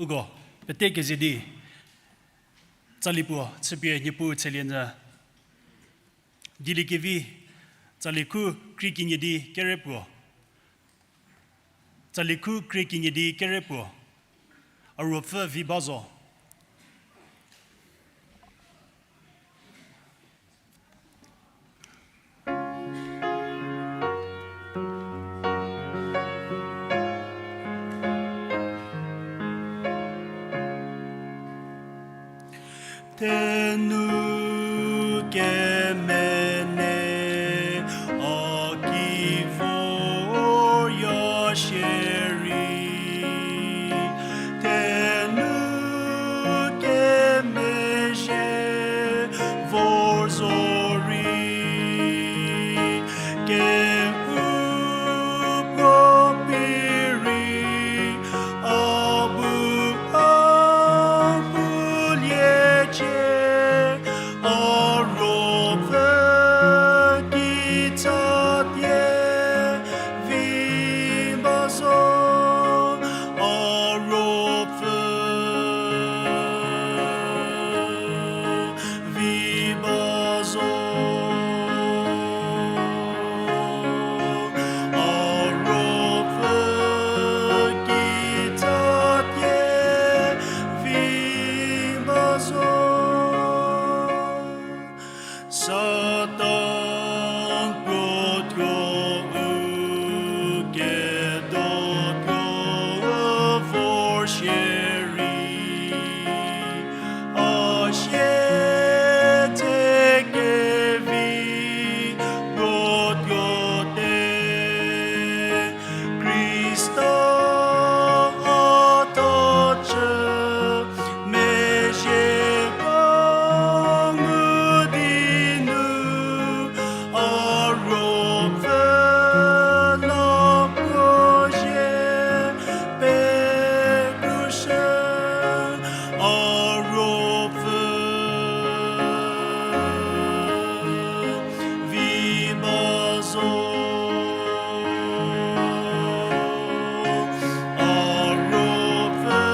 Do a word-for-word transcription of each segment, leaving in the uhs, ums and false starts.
Uko pete keze di tsali puo chüpie Niepuu tselie nyü. Dieliekevi, tsali khu krie kenie di kere puo. Tsali khu krie kenie di kere puo. A Ruopfü vi ba zo. Thenu kemene a ki vorya shierei, thenu kemezhie vor zorei, kehoupuo pie rei a bu a puliecie, a Ruopfü kitsatie vi ba zo, a Ruopfü vi ba zo, a Ruopfü kitsatie vi ba zo. Satan puo tuo u kedo tuo vor shierei, a siedze kevi puo tuote. Khrista a tacü mezhieko ngu di nu, a Ruopfü la puo zie pekrushü, a Ruopfü vi ba zo, a Ruopfü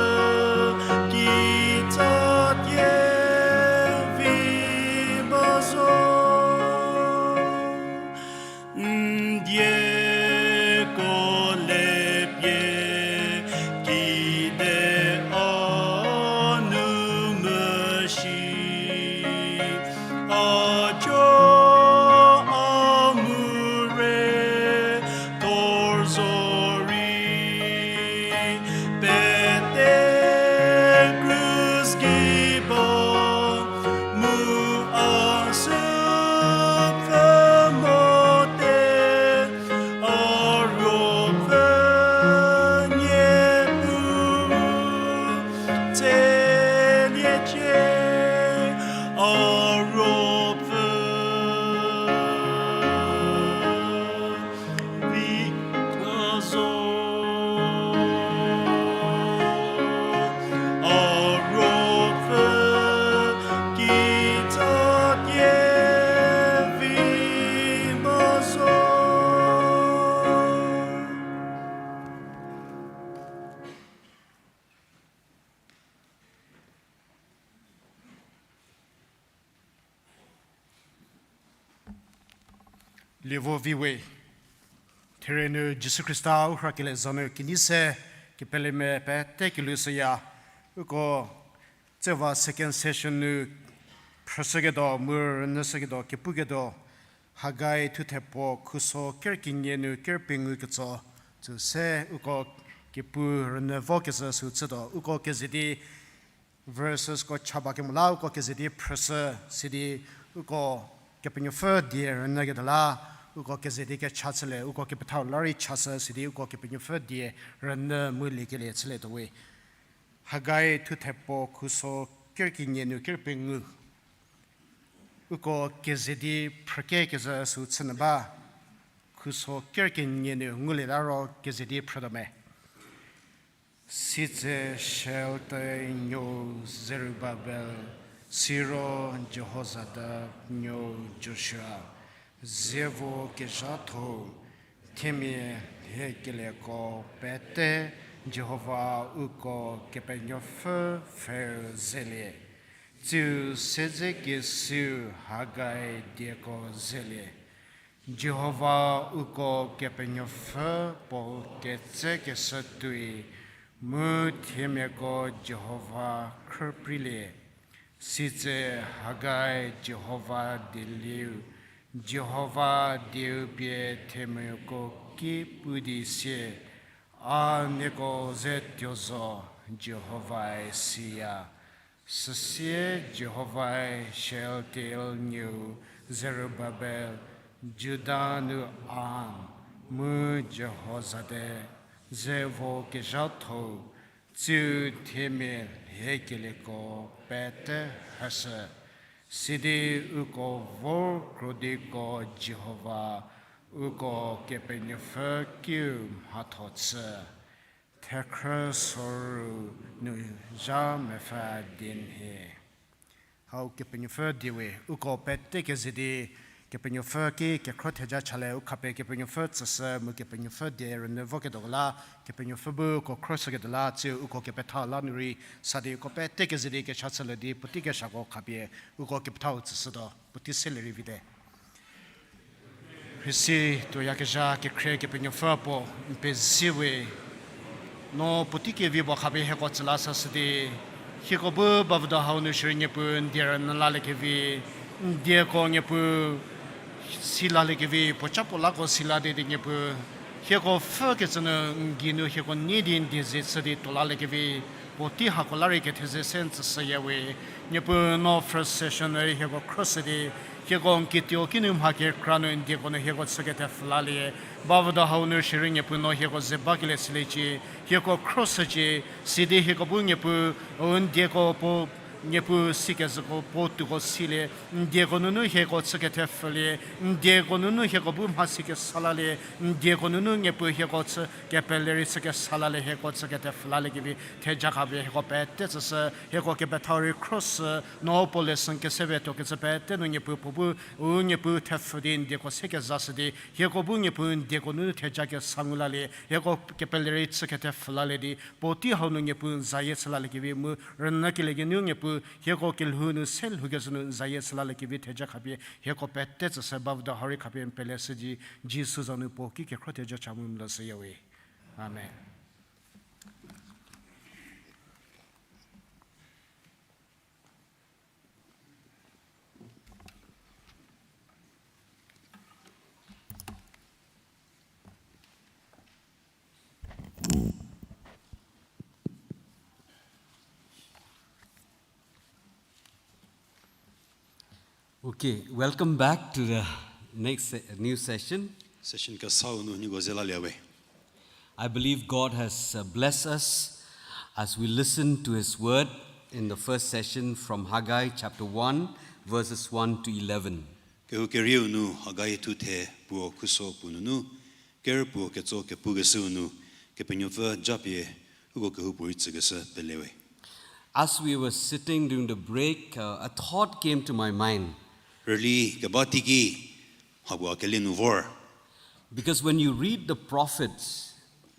kitsatie vi ba zo. N dieko lepie kide a nu mvüshi, a jo a mu re thor zorei, pete krus gei ba mu a sü pfü mote, a Ruopfü Niepuu tseliecie, a Ruopfü vi ba zo, a Ruopfü kitsatie vi ba zo. Lievo viwe. Therie nu Jisu Khrista u rhakelie za nu kenei se kepelemia pete kelhoushüya. Uko tseva second session nu phrüshüketuo mu rünyüshüketuo kepuketuo Hagai thuthe puo khuso ker kenie nu ker pengou ketso tsü se uko kepu rünyü vokezhü sü chütuo. Uko keze di verses ko cha ba kemo la uko keze di phrüshü sidi uko Kepenuopfü die rünyüketuo la, uko keze di kecha chülie, uko kepethau la rei chashü sidi uko Kepenuopfü die rünyü mu liekelie chülietuo we. Hagai thuthe puo khuso ker kenie nu ker pengou. Uko keze di phrükekezhü sü chünyü ba, khuso ker kenie nu ngulieta ro keze di phrütuo me. Sitse Shealtiel nuou Zerubabel, siro Jihozadak nuou Joshua, zievo kezhatho, themia hiekelieko pete Jihova uko Kepenuopfü pfheu zelie, tsiu siedzekesiu Hagai dieko zelie. Jihova uko Kepenuopfü puo ketsekeshü tuoi, mu thiemiako Jihova khrüpreilie. Sitse Hagai Jihova dielieu, Jihova dieu pie thiemiako ki pu di sie, A nieko ze tuo zo, Jihovae siya. Süsie Jihovae Shealtiel nuou Zerubabel, Juda nu An, mu Jihozadek, ze vo kezhathou, tsiu thiemia hiekelieko pete heshü. Sidi uko vor krodiko Jihova, uko Kepenuopfü kiu mhatho chü. Thekhrü soru nu zha mepfü di nhie. Hau Kepenuopfü diewe, uko pete keze di Kepenuopfü ki kekhro theja chale, u khapie Kepenuopfü tsüshü mu Kepenuopfü die rünyü voketuo la, Kepenuopfü bu uko khrüshüketuo la, tsiu uko kepethau la nu rei sa di uko pete keze di kecha chülie di puotei keshako khapie uko kepethau tsüshütuo, puotei selie rei vite. Rhisi tuoyakezha kekhrie Kepenuopfü puo n pezie we, no puotei kevi puo khapie hieko tsü la sashü di, hieko bu bavüdo hau nu shierei Niepuu n die rünyü laliekevi, n dieko Niepuu si laliekevi, puoca puo lako si la di di Niepuu, hieko pfhükecü nu n geinu hieko nei di n die ze chü di tuo laliekevi, puotei hako la rei ketheze se n tsüshüya we. Niepuu no first session rei hieko khrüshü di, hieko n kituo kinu mha kekra nu n dieko nu hieko chü kethepfhü lalie. Bavüdo hau nu shierei Niepuu no hieko ze bakelie chüliecie, hieko khrüshücie, sidi hieko bu Niepuu, n dieko puo Niepuu sikezhüko puo tuoko silie, n dieko nunu hieko chü kethepfhülie, n dieko nunu hieko bu mhasi kesa lalie, n dieko nunu Niepuu hieko chü kepele rei chü kesa lalie, hieko chü kethepfhü laliekevi theja khapie hieko pete tsüshü, hieko kepethau rei khrüshü, no puo lesson kesepie tuokecü pete nu Niepuu puo bu, u Niepuu thepfhü di n dieko se kezashü di, hieko bu Niepuu n dieko nunu theja kesa ngu lalie, hieko kepele rei chü kethepfhü lalie di, puotei hau nu Niepuu n zayie chü laliekevi mu rünyükelie geinu Niepuu hieko kelhou nu se lhoukecü nu n zayie chü laliekevi theja khapie hieko pete tsüshü, bavüdo hau rei khapie n peleshü di, Jisu za nu puo ki kekhro theja cha mu n lashüya we. Amen. Okay, welcome back to the next se-, new session. Session kesau nu nieko ze lalie we. I believe God has, uh, blessed us as we listen to His word in the first session from Haggai chapter one, verses one to eleven. Kehou kerieu nu Hagai thuthe puo khuso puo nunu, ker puo ketso kepukeshüu nu, Kepenuopfü japie uko kehoupuorei tsükeshü pele we. As we were sitting during the break, uh, a thought came to my mind. Rüli keba teiki, mhapuo a kele nu vor. Because when you read the prophets,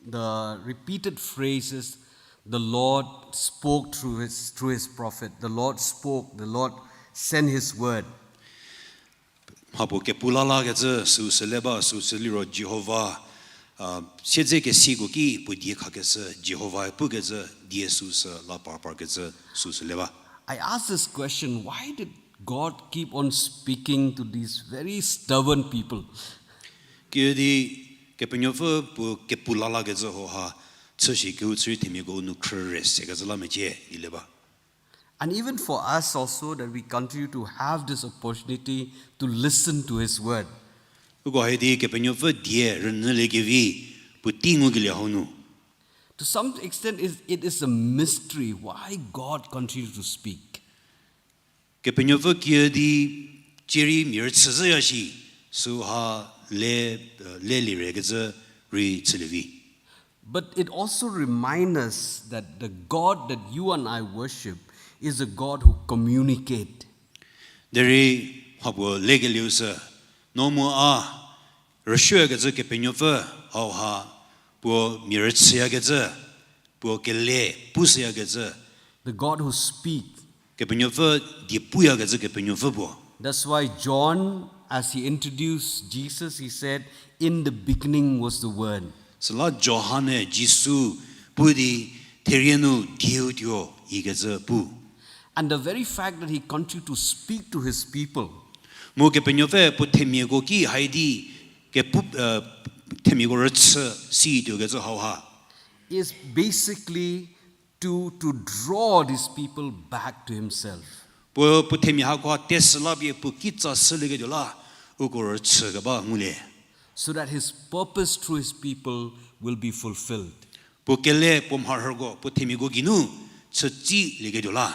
the repeated phrases, "The Lord spoke through his, through his prophet, the Lord spoke, the Lord sent his word." Mhapuo kepu lalakecü süu sü le ba, süu sü liro Jihova, a, siedzekesiko ki puo die khakeshü, Jihovae pukecü die süu sü la par parkecü süu sü le ba. I ask this question, why did God keep on speaking to these very stubborn people? Kiüdi Kepenuopfü puo kepu lalakecü hauha, chüshi kehou chüri themiako u nu khrüre sekecü la mecie, ile ba. And even for us also, that we continue to have this opportunity to listen to his word. Uko hidi Kepenuopfü die rünyüliekevi puotei ngukelie hau nu. To some extent, it, it is a mystery why God continues to speak. Kepenuopfü kiüdi cierei mia rüchü zhüya shi, süha le, uh, lelie rekecü rei chülievi. But it also reminds us that the God that you and I worship is a God who communicate. Derei mhapuo lekelieu sü, no mu a rüsuokecü Kepenuopfü hauha puo mia rüchüyakecü, Puo kele pushüyakecü. The God who speak. Kepenuopfü die puyakecü Kepenuopfü puo. That's why John, as he introduced Jesus, he said, "In the beginning was the Word." Süla Johan-e Jisu pu di, "Therie nu dieu tuo," ikecü pu. And the very fact that he continued to speak to his people Mu Kepenuopfü puo themiako ki hai di kepu, eh, themiako rüchü si tuokecü hauha is basically to, to draw these people back to himself. Puo, puo themia hakoha tesü la pie puo kitsa shülieketuo la, uko rüchükeba ngulie. So that his purpose through his people will be fulfilled. Puo kele puo mharhüko, puo themiako geinu, chütsilieketuo la.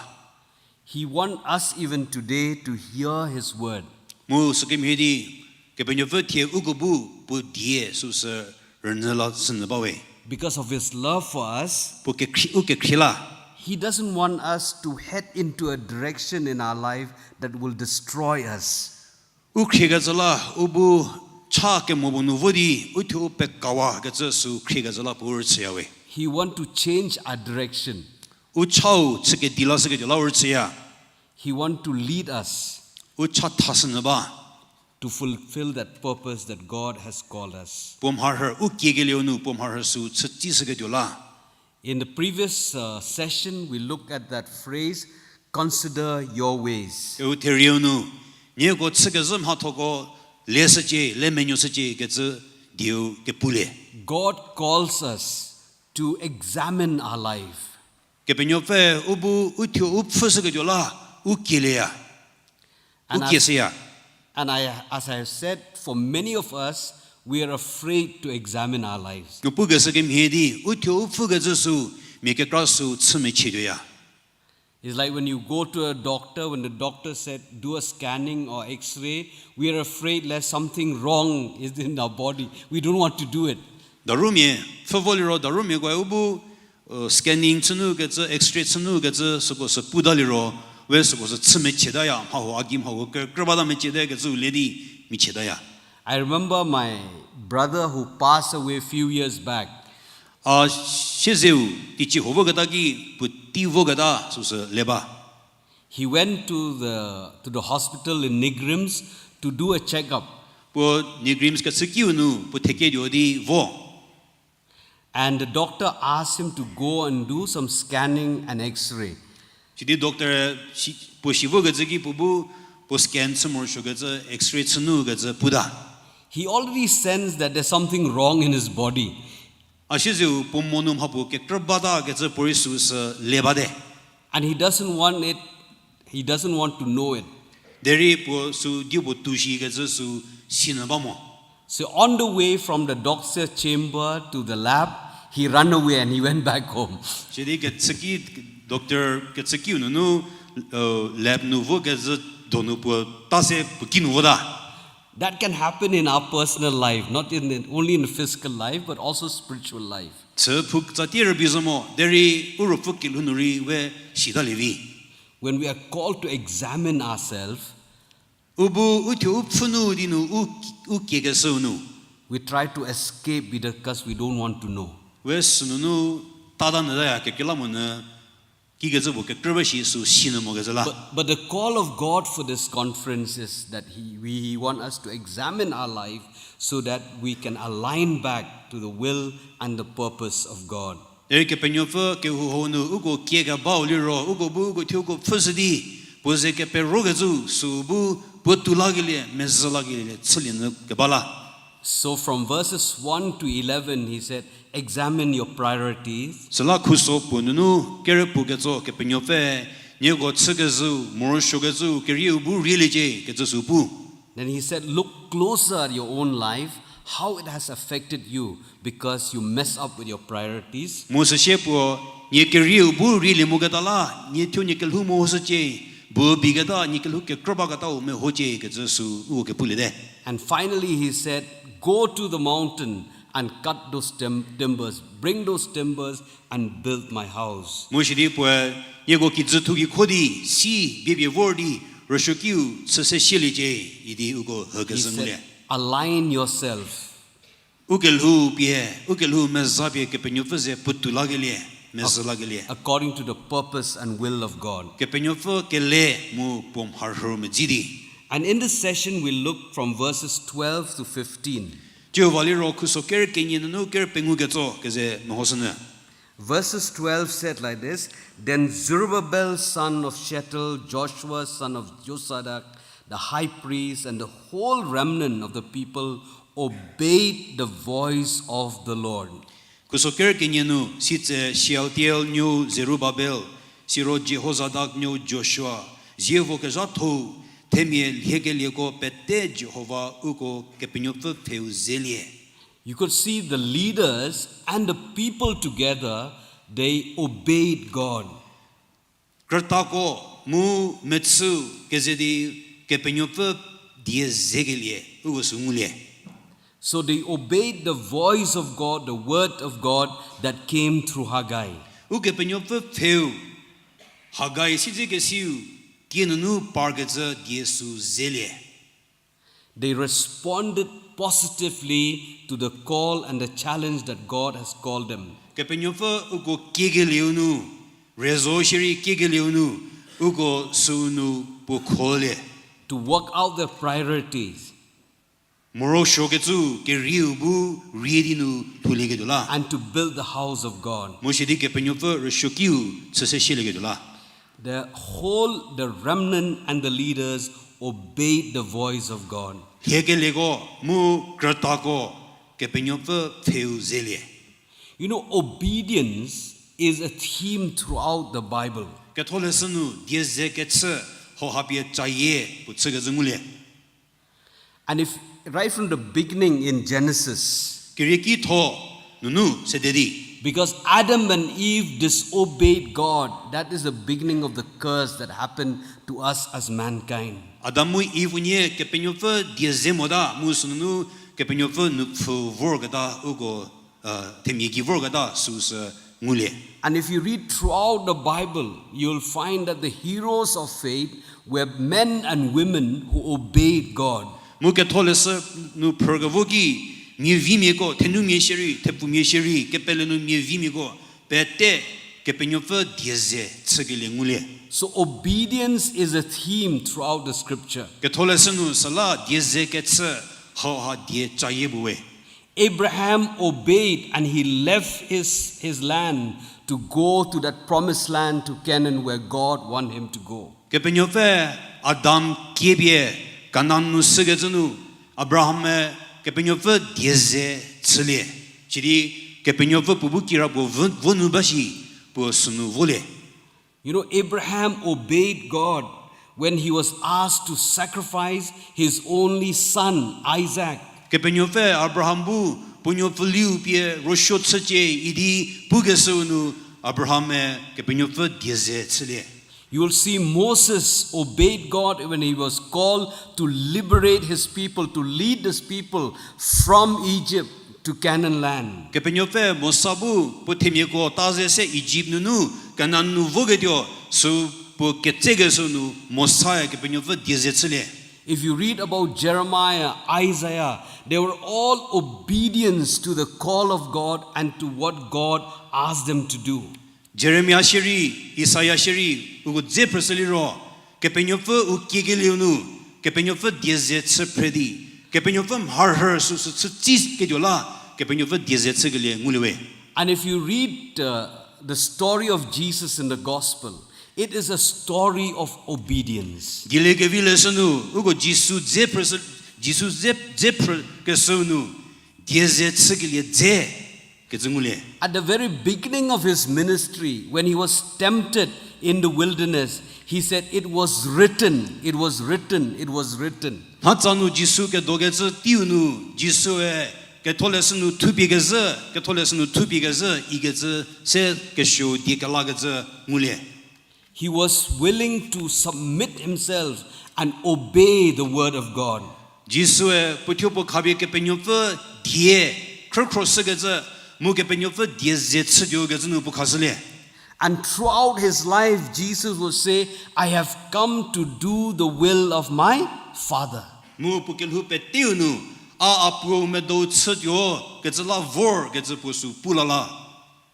He want us even today to hear his word. Mu sükemhie di, Kepenuopfü thie uko bu puo die süsü rünyü la sünyü bawe. Because of his love for us, Puo kekhrie, u kekhrie la. He doesn't want us to head into a direction in our life that will destroy us. U khriekecü la, u bu cha kemo bu nu vo di, uthuo u pekawakecü sü khriekecü la puo rüchüyawe. He want to change our direction. U chau chükedi la shüketuo la rüchüya. He want to lead us U cha thashünyü ba. to fulfill that purpose that God has called us. Puo mharhü u kiekelieu nu puo mharhü sü chütsishüketuo la. In the previous, uh, session, we looked at that phrase, "Consider your ways." Kehou therieu nu, nieko chükezhü mhathoko leshücie, lemenuoshücie kecü dieu kepulie. God calls us to examine our life. Kepenuopfü u bu uthuo u pfhüshüketuo la, u kielieya. And as, u kieshüya. And I, as I have said, for many of us, we are afraid to examine our lives. Nupukeshü kemhie di, uthuo u pfhükecü sü, mia kekra sü chü mechietuoya. It's like when you go to a doctor, when the doctor said, "Do a scanning or X-ray," we are afraid that something wrong is in our body. We don't want to do it. Darumia, pfhü vo liro, darumiakoe u bu, uh, scanning chünukecü, X-ray chünukecü, süko sü puta liro, we süko sü chü mechietaya, mhahuo a gei mhahuo ke, krübata mechietakecü le di mechietaya. I remember my brother who passed away a few years back. A siezeu, teicie huo voketa ki puotei voketa süsü le ba. He went to the, to the hospital in Nigrims to do a checkup. Puo Nigrims kechükiu nu puo theketuo di vo. And the doctor asked him to go and do some scanning and X-ray. Sidi doctor si, puo si vokecü ki puo bu, puo scan chü morosuokecü, X-ray chünukecü puta. He already sensed that there's something wrong in his body. A siezeu puo mo nu mha puo kekrü batakecü puorei süsü le bate. And he doesn't want it, he doesn't want to know it. Derei puo sü diu puo tuoshikecü sü sinyü ba mo. So on the way from the doctor chamber to the lab, he ran away and he went back home. Sidi kechüki, doctor kechükiu nunu, uh, lab nu vokecü donu puo ta se puo kinu vota. That can happen in our personal life, not in, in, only in physical life, but also spiritual life. Chü phu tsatie rübei zo mo, derei u ruopfü kelhou nu rei we sitalie vi. When we are called to examine ourselves, U bu uthuo u pfhü nu di nu u, u kiekeshüu nu we try to escape because we don't want to know. We sünunu tata nyütaya kekreilamonyü kikecü puo kekrü ba shi sü sinyü mokecü la. But, but the call of God for this conference is that he, we, he want us to examine our life so that we can align back to the will and the purpose of God. Derei Kepenuopfü kehou hau nu uko kiekebau liro, uko bu uko thuo uko pfhüshü di, puo ze keperokecü sü bu puo tuo lakelie, mezhü lakelie, chülie nyü keba la. So from verses one to eleven, he said, "Examine your priorities." Süla khuso puo nunu kerü puo ketso Kepenuopfü, nieko chükezhüu, morosuokecüu, kerieu bu rieliecie, kecü sü pu. Then he said, "Look closer at your own life, how it has affected you because you mess up with your priorities." Mu süsie puo, nie kerieu bu rielie moketa la, nie thuo nie kelhou mehoshücie, bu biketa nie kelhou kekrü baketau mehocie kecü sü uko kepuliete. And finally he said, "Go to the mountain and cut those tim-, timbers, bring those timbers and build my house." Mu sidi puoe, nieko kijü thu ki kho di, si bie bie vor di, rüsuokiu chü se sieliecie, idi uko hükezhü ngulie. Align yourself. U kelhou pie, u kelhou mezha pie Kepenuopfü ze puotou lakelie. mezhü lakelie. According to the purpose and will of God. Kepenuopfü kele mu puo mharhü medzi di. And in this session, we'll look from verses twelve to fifteen. Tsiu va liro khuso ker kenie nunu ker pengou ketso keze mehoshünyü. Verses twelve said like this, Then Zerubbabel, son of Shealtiel, Joshua, son of Jozadak, the high priest, and the whole remnant of the people obeyed the voice of the Lord. Khuso ker kenie nu, sitse Shealtiel nuou Zerubabel, siro Jihozadak nuou Joshua, zievo kezhatho-u, themia lhiekelieko pete Jihova uko Kepenuopfü pfheu zelie. You could see the leaders and the people together, they obeyed God. Krütako mu mechü keze di Kepenuopfü die zekelie uko sü ngulie. So they obeyed the voice of God, the word of God that came through Haggai. Ukepenuopfü pfheu, Haggai siedzekesiu, tie nunu parkecü die sü zelie. They responded positively to the call and the challenge that God has called them. Kepenuopfü uko kiekelieu nu, rezo shierei kiekelieu nu, uko süu nu puo kholie. To work out their priorities. Morosuokecü kerieu bu rie di nu thulieketuo la. And to build the house of God. Mu sidi Kepenuopfü rüsuokiu chüse shilieketuo la. The whole, the remnant and the leaders obeyed the voice of God. Lhiekelieko mu krütako Kepenuopfü pfheu zelie. You know, obedience is a theme throughout the Bible. Ketholeshü nu die ze kechü hauha pie cayie puo chükezhü ngulie. And if right from the beginning in Genesis, Kerieki tho nunu sede di. Because Adam and Eve disobeyed God, that is the beginning of the curse that happened to us as mankind. Adam mu Iv unie Kepenuopfü die ze mota mu sünunu Kepenuopfü nupfhü vorketa uko, themia gei vorketa süu sü ngulie. And if you read throughout the Bible, you'll find that the heroes of faith were men and women who obeyed God. Mu ketholeshü nu phrükevo ki, miavimiako, thenumia shierei, thepfumia shierei, kepele nu miavimiako pete Kepenuopfü die ze chükelie ngulie. So obedience is a theme throughout the scripture. Ketholeshü nu süla die ze kechü hauha die cayie puo we. Abraham obeyed and he left his, his land to go to that promised land to Canaan where God want him to go. Kepenuopfü Adam kiepie Kanan nu shükecü nu, Abraham-e Kepenuopfü die ze chülie. Sidi Kepenuopfü puo bu kirapuo vo, vo nu ba shi, puo sünu volie. You know, Abraham obeyed God when he was asked to sacrifice his only son, Isaac. Kepenuopfü Abraham bu puo nuopfüliu pie rüsuo chücie idi pukeshüu nu Abraham-e Kepenuopfü die ze chülie. You will see Moses obeyed God when he was called to liberate his people, to lead his people from Egypt to Canaan land. Kepenuopfü Mosa bu puo themiako ta ze se Ijipt nunu Kanan nu voketuo, sü puo ketsekeshü nu Mosa-e Kepenuopfü die ze chülie. If you read about Jeremiah, Isaiah, they were all obedience to the call of God and to what God asked them to do. Jeremia shierei, Isaia shierei, uko dze phrüshü liro, Kepenuopfü u kiekelieu nu, Kepenuopfü die ze chü phre di, Kepenuopfü mharhü süsü chü tsiketuo la, Kepenuopfü die ze chükelie ngulie we. And if you read, uh, the story of Jesus in the gospel, it is a story of obedience. Dieliekevi leshü nu, uko Jisu dze phrüshü, Jisu dze, dze phrükeshüu nu, die ze chükelie dze kecü ngulie. At the very beginning of his ministry, when he was tempted in the wilderness, he said, It was written, it was written, it was written. Mhatsa nu Jisu kedokecü teiu nu, Jisu-e ketholeshü nu thupie kezhü, ketholeshü nu thupie kezhü ikecü se kesuo die kelakecü ngulie. He was willing to submit himself and obey the word of God. Jisu-e puo thuo puo khapie Kepenuopfü die khrükhro shükecü, mu Kepenuopfü die ze chütuo kecü nu puo khashülie. And throughout his life, Jesus would say, I have come to do the will of my Father. Mu puo kelhou peteu nu, a, a Puo medo chütuo kecü la vor kecü puo sü pu lala.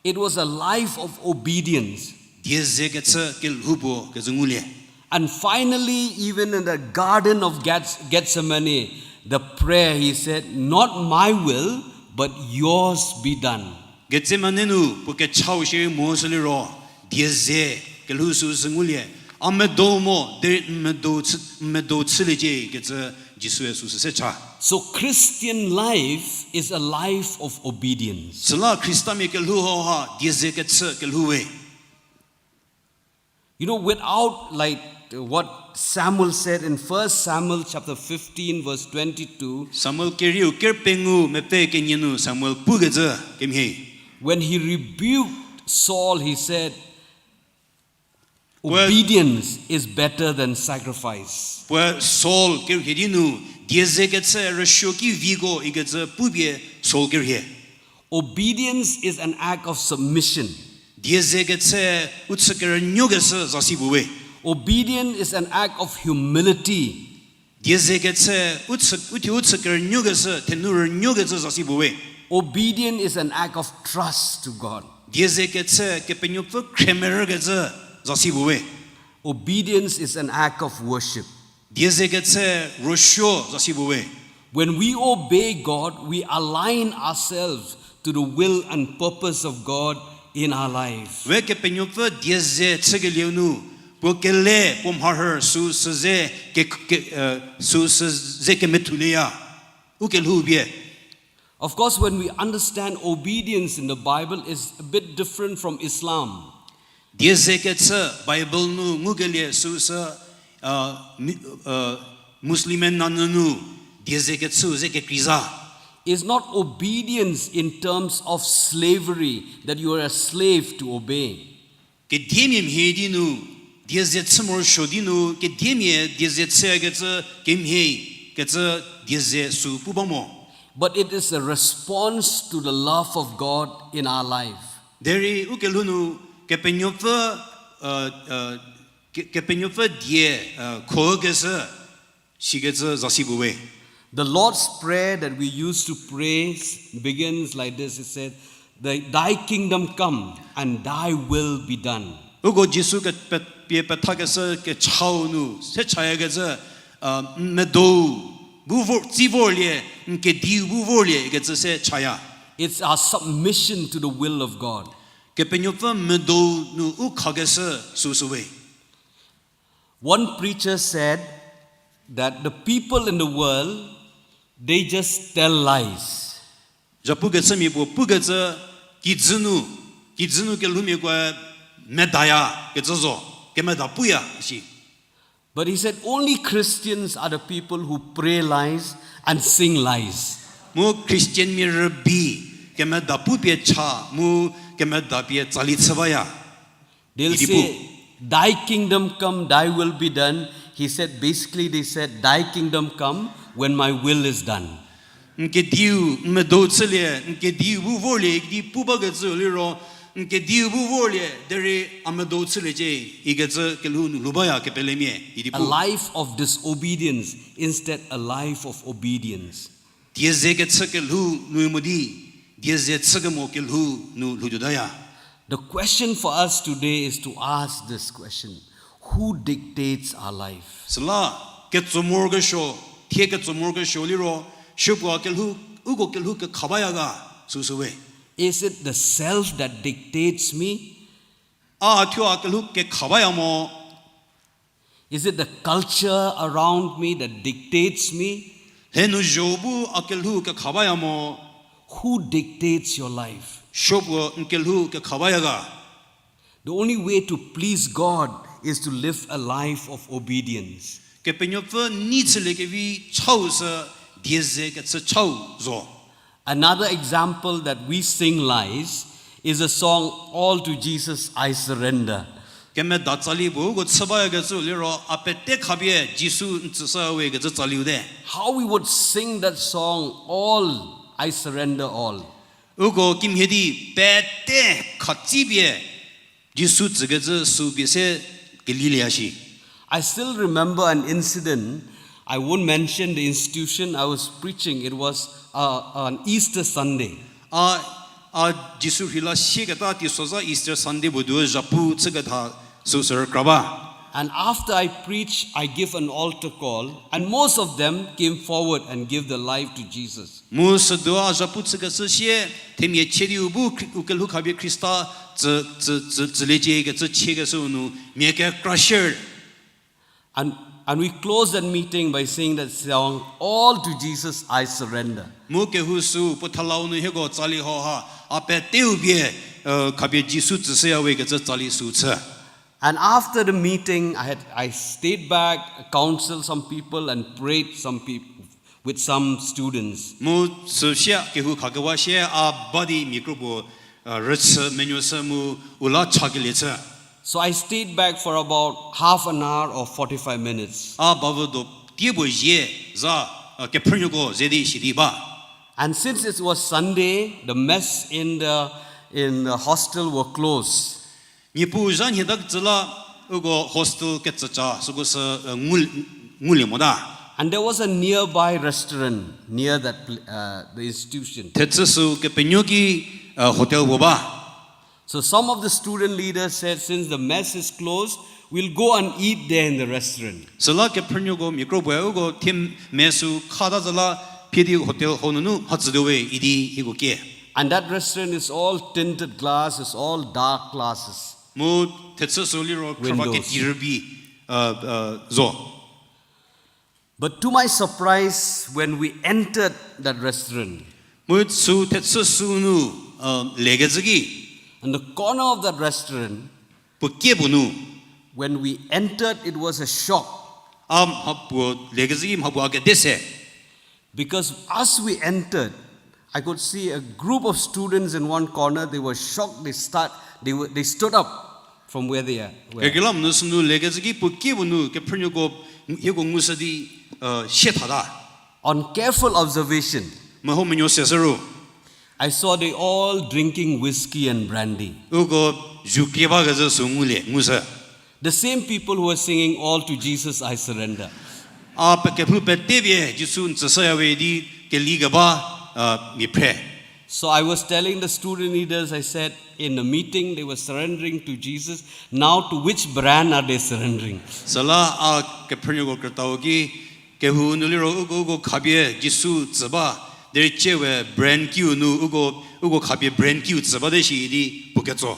It was a life of obedience. Die ze kechü kelhou puo kecü ngulie. And finally, even in the Garden of Geths-, Gethsemane, the prayer, he said, "Not my will, but yours be done." Gethsemane nu puo kechau shierei mo sü liro, die ze kelhou süu sü ngulie. A medo mo, derei n medo chü-, n medo chüliecie kecü Jisue süu sü se cha. So Christian life is a life of obedience. Süla Khristamia kelhou hauha die ze kechü kelhou we. You know, without, like, what Samuel said in First Samuel chapter fifteen, verse twenty-two, Samuel kerieu ker pengou mepfü kenie nu Samuel pukecü kemhie. When he rebuked Saul, he said, Puoe obedience is better than sacrifice. Puoe Saul kerhie di nu, die ze kechü rüsuo ki viko ikecü pupie Saul kerhie. Obedience is an act of submission. Die ze kechü u chü kerünuokeshü zasi puo we. Obedience is an act of humility. Die ze kechü u chü, u thuo u chü kerünuokeshü, thenu rünuokecü zasi puo we. Obedience is an act of trust to God. Die ze kechü Kepenuopfü khremerükecü zasi puo we. Obedience is an act of worship. Die ze kechü rüsuo zasi puo we. When we obey God, we align ourselves to the will and purpose of God in our life. We Kepenuopfü die ze chükelieu nu, puo kele, puo mharhü süu sü ze ke, ke, eh, süu sü ze kemethuleya. U kelhou pie. Of course, when we understand obedience in the Bible is a bit different from Islam. Die ze kechü Bible nu ngukelie süu sü, uh, mi-, uh, Muslim nanyü nu die ze kechüu ze kekreiza. It's not obedience in terms of slavery, that you are a slave to obey. Kediemia mhie di nu, die ze chü morosuo di nu, kediemia die ze chükecü kemhie, kecü die ze süu pu ba mo. But it is a response to the love of God in our life. Derei u kelhou nu Kepenuopfü, uh, uh, Ke-, Kepenuopfü die, uh, khokeshü, sikecü zasi puo we. The Lord's Prayer that we used to pray begins like this. It said, "Thy, thy kingdom come and thy will be done." Uko Jisu ke pe-, pie pethakeshü kechau nu se chayakecü, uh, n medou bu vor, tsi vorlie, n kediu bu vorlie ikecü se chaya. It's our submission to the will of God. Kepenuopfü medou nu u khakeshü süsü we. One preacher said that the people in the world, they just tell lies. Zhapukechümia puo pukecü, kijü nu, kijü nu kelhoumiakoe medaya kecü zo, kemeda puya shi. But he said only Christians are the people who pray lies and sing lies. Mu Christianmia rübei kemeda pu pie cha, mu kemeda pie tsali chü baya. They'll say, "Thy kingdom come, thy will be done." He said, basically, they said, "Thy kingdom come when my will is done." N kediu, n medou chülie, n kediu bu vorlie, ikedi pu bakecü liro, n kediu bu vorlie, derei a medou chüliecie, ikecü kelhou nu lhou baya kepelemia, idi pu. A life of disobedience instead a life of obedience. Die ze kechü kelhou nu mo di, die ze chükemo kelhou nu lhoutuotaya. The question for us today is to ask this question, who dictates our life? Süla, ketsomorkesuo, thie ketsomorkesuo liro, supuo kelhou, uko kelhou kekha baya ga, süsü we. Is it the self that dictates me? A thuo a kelhou kekha baya mo? Is it the culture around me that dictates me? Lhenu zho bu a kelhou kekha baya mo? Who dictates your life? Supuo n kelhou kekha baya ga? The only way to please God is to live a life of obedience. Kepenuopfü nei chüliekevi chau sü die ze kechü chau zo. Another example that we sing lies is a song, All to Jesus I Surrender. Kemeda tsali puo uko chü bayakecü liro a pete khapie Jisu n tsüshü we kecü tsaliu te. How we would sing that song, All, I surrender all. Uko kimhie di pete khatsipie Jisu tsükecü sü pie se kelilieya shi. I still remember an incident. I won't mention the institution I was preaching. It was, uh, on Easter Sunday. A A Jisu rheila sieketa teisozha Easter Sunday puo duo zhapu chüketha süsü rükra ba. And after I preach, I give an altar call, and most of them came forward and give their life to Jesus. Mu süduo a zhapu chükeshü sie, themia chie di u bu Khri-, u kelhou khapie Khrista tsü, tsü, tsü, tsüliecie kecü chiekeshü nu mia kekra shie. And, and we close that meeting by singing that song, All to Jesus I Surrender. Mu kehou sü puo thalau nu hieko tsali hauha, a peteu pie, khapie Jisu tsüshüya we kecü tsali sü chü. And after the meeting, I had, I stayed back, counseled some people and prayed some peop-, with some students. Mu süsie kehou khakewa sie a ba di mia kropuo rüchü menuoshü mu u la chakelie chü. So I stayed back for about half an hour or forty-five minutes. A bavü do tiepuo zie za, kephrünuoko ze di shi di ba. And since it was Sunday, the mess in the, in the hostel were closed. Niepuu zha nhie ta kecü la, uko hostel ketsüca süko sü, ngulie mota. And there was a nearby restaurant near that, the institution. Thechü sü kepenuo ki hotel puo ba. So some of the student leaders said, Since the mess is closed, we'll go and eat there in the restaurant. Süla kephrünuoko mia kropuoe uko thie mess sü khata zala phie di hotel hau nunu mhatsütuo we idi hieko kie. And that restaurant is all tinted glass, it's all dark glasses. Mu thechü sü liro khrüva keti rübei zo. But to my surprise, when we entered that restaurant, mu sü thechü sü nu lekecü ki, in the corner of that restaurant, puo kie puo nu, when we entered, it was a shock. A mhapuo lekecü ki mhapuo a kede se. Because as we entered, I could see a group of students in one corner, they were shocked, they start, they were, they stood up from where they were. Kekreilamonyü sünu lekecü ki puo kie puo nu kephrünuoko hieko ngushü di sie thata. On careful observation, meho menuo seshü ru, I saw they all drinking whiskey and brandy. Uko zhukrie bakecü sü ngulie ngushü. The same people who were singing, All to Jesus I Surrender. A pe kephu pete pie Jisu n tsüshüya we di keli keba mia phre. So I was telling the student leaders, I said, in the meeting, they were surrendering to Jesus. Now, to which brand are they surrendering? Süla a kephrünuoko krütau ki, kehou nu liro uko, uko khapie Jisu tsü ba, derei tsie we brand kiu nu uko, uko khapie brand kiu tsü bate shi idi puo ketso.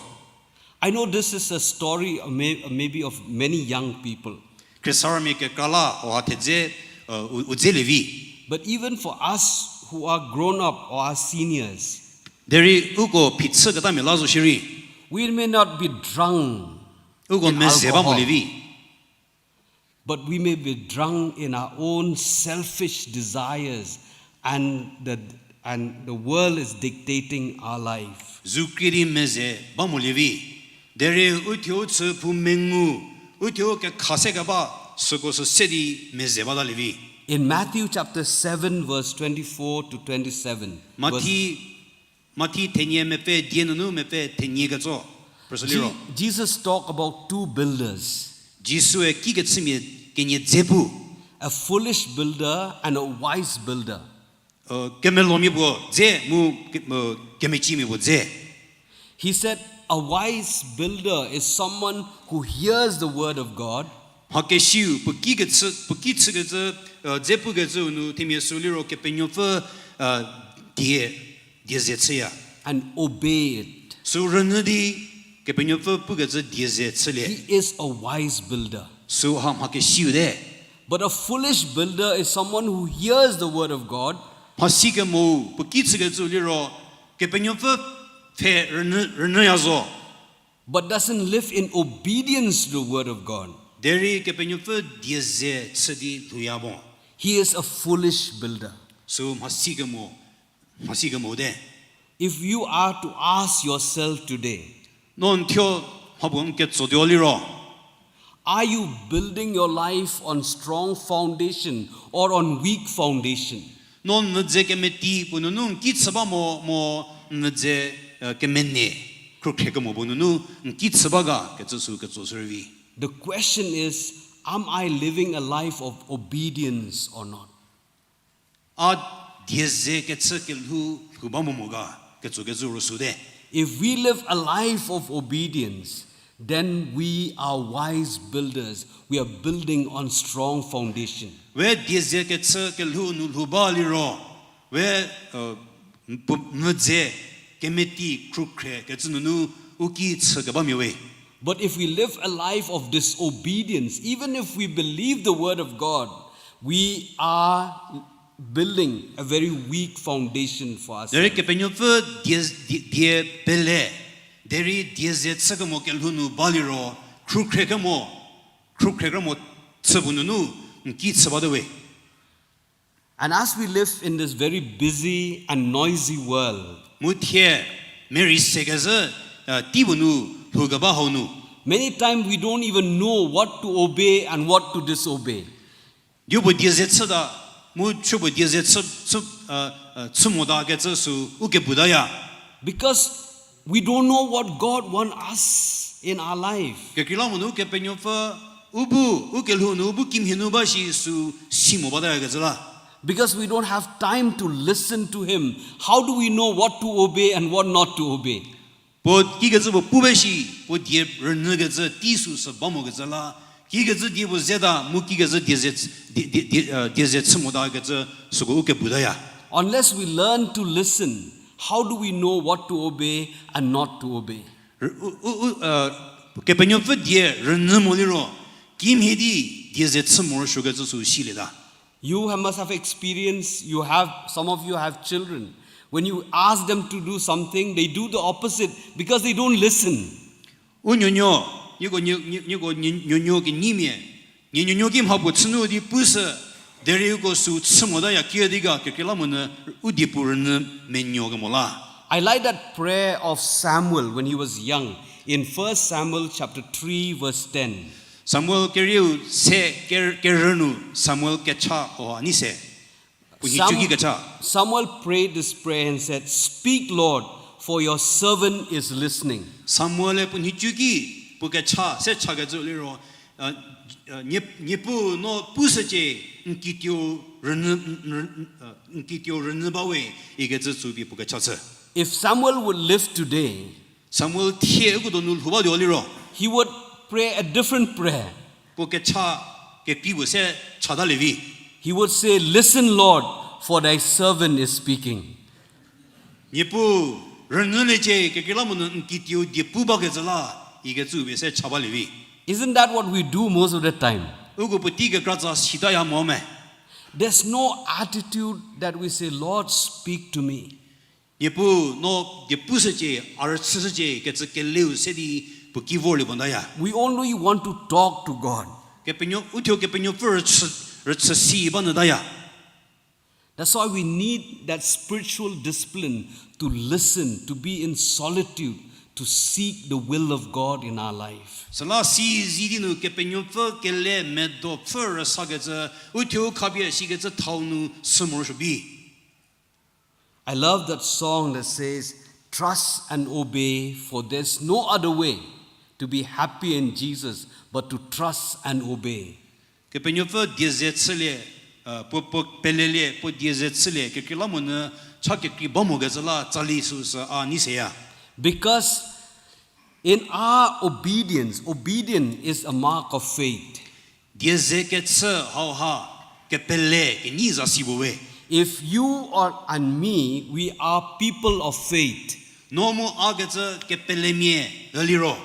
I know this is a story, uh, may, uh, maybe of many young people. Khriesarümia kekra la, o ha thedze, u, u dze lievi. But even for us who are grown up or are seniors, derei uko phichüketamia la zo shierei, we may not be drunk, uko meze ba mo lievi. But we may be drunk in our own selfish desires and the, and the world is dictating our life. Zukrie di meze ba mo lievi. Derei uthuo u chü phou mengu, uthuo u kekha se keba, süko sü se di meze bata lievi. In Matthew chapter seven, verse twenty-four to twenty-seven, Mathi, Mathi thenie mepfü die nunu mepfü thenie ketso, phrüshü liro, Je-, Jesus talked about two builders. Jisue kikechümia kenie dze pu. A foolish builder and a wise builder. Kemelomia puo dze mu ke-, kemeciemia puo dze. He said, a wise builder is someone who hears the word of God. Mha kesiu, puo ki kechü, puo ki chükecü, dze pukecüu nu themia sü liro Kepenuopfü die, die ze chüya. And obey it. Sü rünyü di Kepenuopfü pukecü die ze chülie. He is a wise builder. Sü ha mha kesiu te. But a foolish builder is someone who hears the word of God, mhasi kemo, puo ki chükecüu liro Kepenuopfü pfhe rünyü, rünyüya zo, but doesn't live in obedience to the word of God. Derei Kepenuopfü die ze chü di lhouya mo. He is a foolish builder. Sü mhasi kemo, mhasi kemo te. If you are to ask yourself today, no n thuo mhapuo n ketsotuo liro, are you building your life on strong foundation or on weak foundation? No n mvüdze kemeti puo nunu n ki chü ba mo, mo n mvüdze, eh, kemene, khrükhrie kemo puo nunu n ki chü ba ga kecü sü ketso shürei vi. The question is, am I living a life of obedience or not? A die ze kechü kelhou lhou ba mo mo ga? Ketsokecü ro süte. If we live a life of obedience, then we are wise builders. We are building on strong foundation. We dieze kechü kelhou nu lhou ba liro, we, uh, pu-, mvüdze kemeti khrükhre kecü nunu u ki chü kebamia we. But if we live a life of disobedience, even if we believe the word of God, we are building a very weak foundation for us. Derei Kepenuopfü die, die, die pele, derei dieze chü kemo kelhou nu ba liro, khrükhre kemo, khrükhre kemo chü bu nunu, n ki chü bate we. And as we live in this very busy and noisy world, mu thie, meri sekezhü, uh, tei bu nu lhou keba hau nu, many times we don't even know what to obey and what to disobey. Diu bu dieze chüta, mu chü bu dieze chü, chü, uh, uh, chü mota kecü sü u kepu taya. Because we don't know what God wants us in our life. Kekreilamonyü Kepenuopfü u bu, u kelhou nu, u bu kimhie nu ba shi sü si mo bata kecü la. Because we don't have time to listen to him, how do we know what to obey and what not to obey? Puo kikecü puo pu ba shi, puo die rünyükecü tei sü sü ba mokecü la, kikecü die puo zeta, mu kikecü dieze, die, die, die, uh, dieze chü mota kecü süko u kepu taya. Unless we learn to listen, how do we know what to obey and not to obey? R-, u, u, u, uh, Kepenuopfü die rünyü mo liro, kimhie di dieze chü morosuokecü sü silieta. You have, must have experienced, you have, some of you have children. When you ask them to do something, they do the opposite because they don't listen. U nuonuo, nieko nuo-, nuo-, nieko nuo-, nuonuo kenyimia, nie nuonuo ki mha puo chünu di pushü, derei uko sü chü motaya kiüdi ga kekreilamonyü u diepu rünyü menuo kemo la. I like that prayer of Samuel when he was young in First Samuel chapter three verse ten. Samuel kerieu se ker-, kerü nu Samuel kecha hauha nei se. Puo nhicu ki kecha. Samuel prayed this prayer and said, "Speak, Lord, for your servant is listening." Samuel-e puo nhicu ki puo kecha se chakecü liro, uh, uh, Nie-, Niepuu no pushücie, n kituo rünyü, n, n, uh, n kituo rünyü ba we, ikecü tsü pie puo kecha chü. If Samuel would live today, Samuel thie uko donu lhou batuo liro, he would pray a different prayer. Puo kecha kekrei puo se chatalie vi. He would say, "Listen, Lord, for thy servant is speaking." Niepuu, rünyüliecie, kekreilamonyü n kituo diepu bakecü la, ikecü pie se cha balie vi. Isn't that what we do most of the time? Uko puotei kekratsa sitaya mo me? There's no attitude that we say, "Lord, speak to me." Niepuu no diepushücie, a rüchüshücie kecü keleu se di puo ki vorlie botaya. We only want to talk to God. Kepenuo, uthuo Kepenuopfü rüchü, rüchü si banyütaya. That's why we need that spiritual discipline to listen, to be in solitude, to seek the will of God in our life. Süla si zi di nu Kepenuopfü kele medo pfü rüsakecü, uthuo khapie sikecü thau nu sü morosuo bi. I love that song that says, "Trust and obey, for there's no other way to be happy in Jesus but to trust and obey." Kepenuopfü dieze chülie, uh, puo, puo pelelie, puo dieze chülie, kekreilamonyü cha kekrei ba mokecü la tsali süsü a nei seya. Because in our obedience, obedience is a mark of faith. Dieze kechü hauha kepele kenyi zasi puo we. If you or and me, we are people of faith. No mu a kecü kepelemia liro.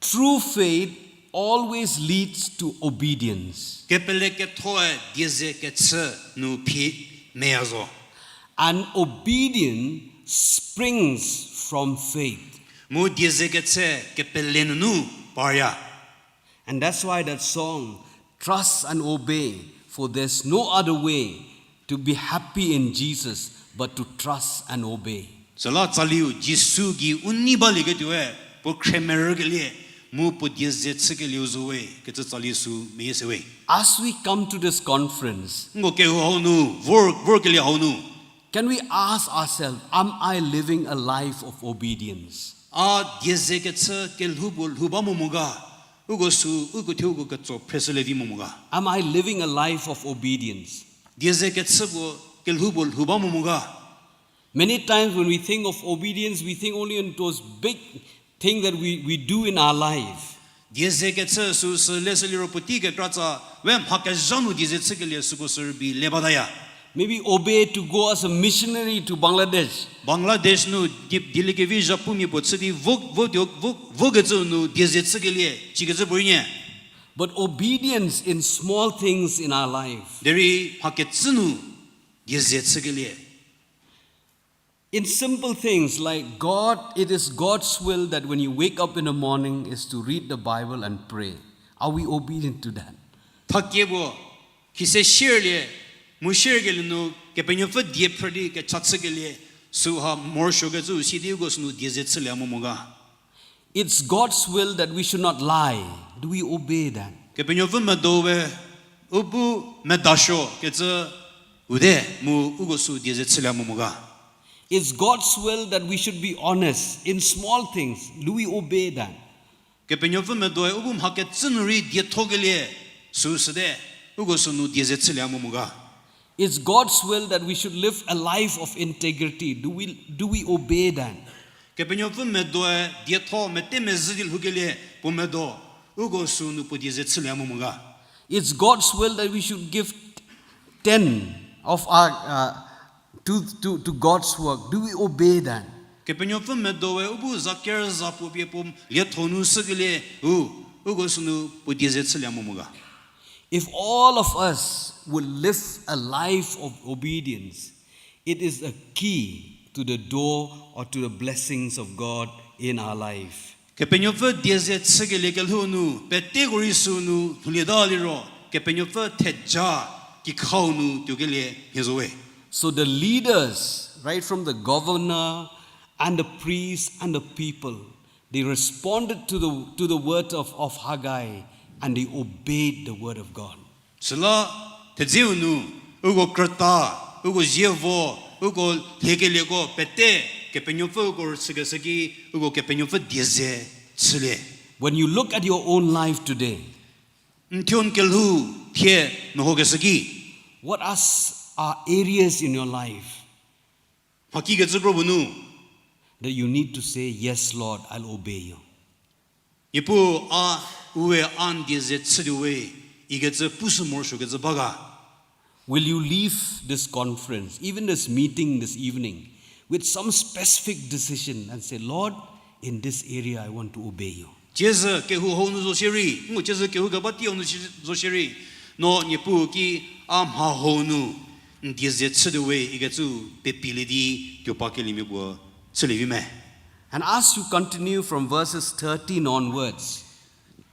True faith always leads to obedience. Kepele kethoe dieze kechü nu phi meya zo. And obedience springs from faith. Mu dieze kechü kepele nunu parya. And that's why that song, "Trust and obey, for there's no other way to be happy in Jesus but to trust and obey." Süla tsaliu Jisu gei u nei balieketuoe, puo khremerükelie, mu puo dieze chükelieu zo we, kecü tsali sü meyie se we. As we come to this conference, nko kehou hau nu, vor, vorkelie hau nu, can we ask ourselves, am I living a life of obedience? A dieze kechü kelhou puo lhou ba mo mo ga, uko sü, uko thuo uko ketso phreshülie vi mo mo ga. Am I living a life of obedience? Dieze kechü puo kelhou puo lhou ba mo mo ga. Many times when we think of obedience, we think only in those big things that we, we do in our life. Dieze kechü süsü leshü liro puotei kekratsa we mha kezha nu dieze chükelie süko sü rübei le bataya. Maybe obey to go as a missionary to Bangladesh. Bangladesh nu di, dieliekevi zhapumia puo chü di vo, vo, vo, vokecü nu dieze chükelie, cikecü puo rei nyie. But obedience in small things in our life. Derei mha kecü nu dieze chükelie. In simple things like God, it is God's will that when you wake up in the morning is to read the Bible and pray. Are we obedient to that? Thakie puo, khise sierlie, mu sierkelie nu, Kepenuopfü die phrü di kecha chükelie, süha morosuokecü si di uko sünu dieze chülie mo mo ga. It's God's will that we should not lie. Do we obey that? Kepenuopfü medo we u bu medasuo kecü u te mu uko sü dieze chülie mo mo ga. It's God's will that we should be honest in small things. Do we obey that? Kepenuopfü medo we u bu mha kecü nu rei diethokelie süsü te, uko sünu dieze chülie mo mo ga. It's God's will that we should live a life of integrity. Do we, do we obey that? Kepenuopfü medo we dietho mete mezhü di lhoukelie puo medo, uko sünu puo dieze chülie mo mo ga. It's God's will that we should give ten of our, uh, to, to, to God's work. Do we obey that? Kepenuopfü medo we u bu za ker za puo pie puo lietho nu shükelie u, uko sünu puo dieze chülie mo mo ga. If all of us would live a life of obedience, it is a key to the door or to the blessings of God in our life. Kepenuopfü dieze chükelie kelhou nu peteko rei sünu lhoulieta liro, Kepenuopfü theja kikhau nu tuokelie mhie zo we. So the leaders, right from the governor and the priest and the people, they responded to the, to the word of, of Haggai and they obeyed the word of God. Süla thedzeu nu, uko krüta, uko zievo, uko lhiekelieko pete, Kepenuopfü uko rüchükeshü ki, uko Kepenuopfü dieze chülie. When you look at your own life today, n thuo n kelhou thie mehokeshü ki, what are, s- are areas in your life mhakikecü kro puo nu that you need to say, Yes, Lord, I'll obey you? Niepuu a, u we a n dieze chütuo we, ikecü pushü morosuokecü ba ga? Will you leave this conference, even this meeting this evening, with some specific decision and say, Lord, in this area I want to obey you? Tiezü kehou hau nu zo shierei, mu tiezü kehou keba tei hau nu zo shierei, no Niepuu ki a mha hau nu n dieze chütuo we ikecü pepilie di tuo pa keliemia puo chülievi me. And as you continue from verses thirteen onwards,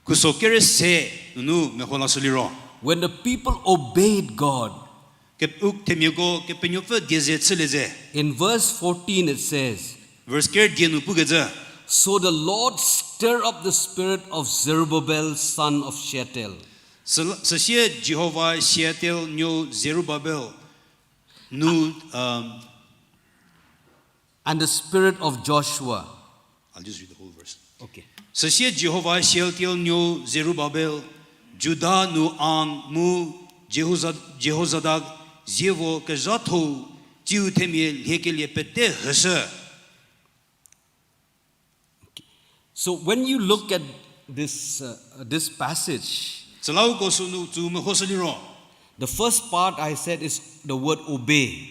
Khuso kere se nunu meho lashü liro, when the people obeyed God, ke- u themiako Kepenuopfü dieze chülie ze. In verse fourteen it says, Verse ker die nu pukecü, So the Lord stir up the spirit of Zerubbabel, son of Shealtiel. Süla- süsie Jihova Shealtiel nuou Zerubabel nu, um, and the spirit of Joshua. I'll just read the whole verse. Okay. Süsie Jihova Shealtiel nuou Zerubabel, Juda nu an mu Jehoza- Jehozadak zievo kezhatho-u, tsiu themia lhiekelie pete hüshü. So when you look at this, uh, this passage, Süla uko sünu tsu mehoshü liro, the first part I said is the word obey.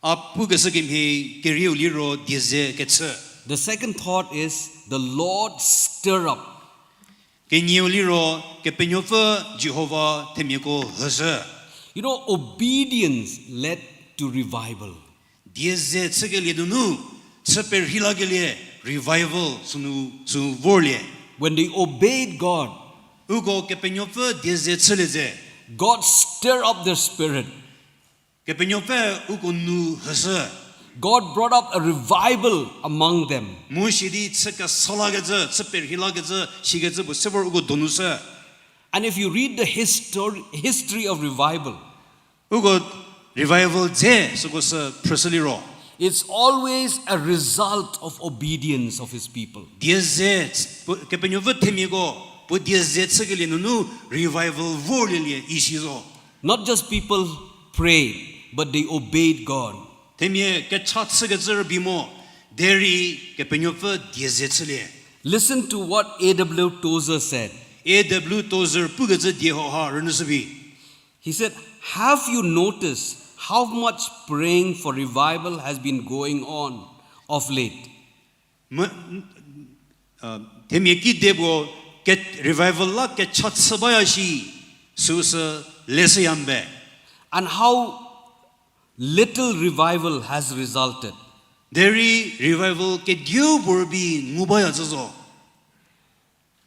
A pukeshü kemhie kerieu liro dieze kechü. The second thought is the Lord stir up. Kenieu liro Kepenuopfü Jihova themiako hüshü. You know, obedience led to revival. Dieze chükelie nunu, chü perhei lakelie revival sünu sü vorlie. When they obeyed God, Uko Kepenuopfü dieze chülie ze, God stir up their spirit. Kepenuopfü uko nu hüshü. God brought up a revival among them. Mu sidi chü kesa lakecü, chü perhei lakecü, sikecü puo se vor uko donu shü. And if you read the histor- history of revival, Uko revival dze süko sü phrüshü liro, it's always a result of obedience of his people. Dieze, puo- Kepenuopfü themiako puo dieze chükelie nunu revival vorlielie isi zo. Not just people prayed, but they obeyed God. Themia kecha chükecü rübei mo, derei Kepenuopfü die ze chülie. Listen to what A W Tozer said. A W Tozer pukecü die hauha rünyüshü vi. He said, "Have you noticed how much praying for revival has been going on of late?" Me, uh, themia kide puo ke revival la kecha chü baya shi, süsü leshüya mbe. And how little revival has resulted. Derei revival kediu puo rübei ngu baya zhü zo.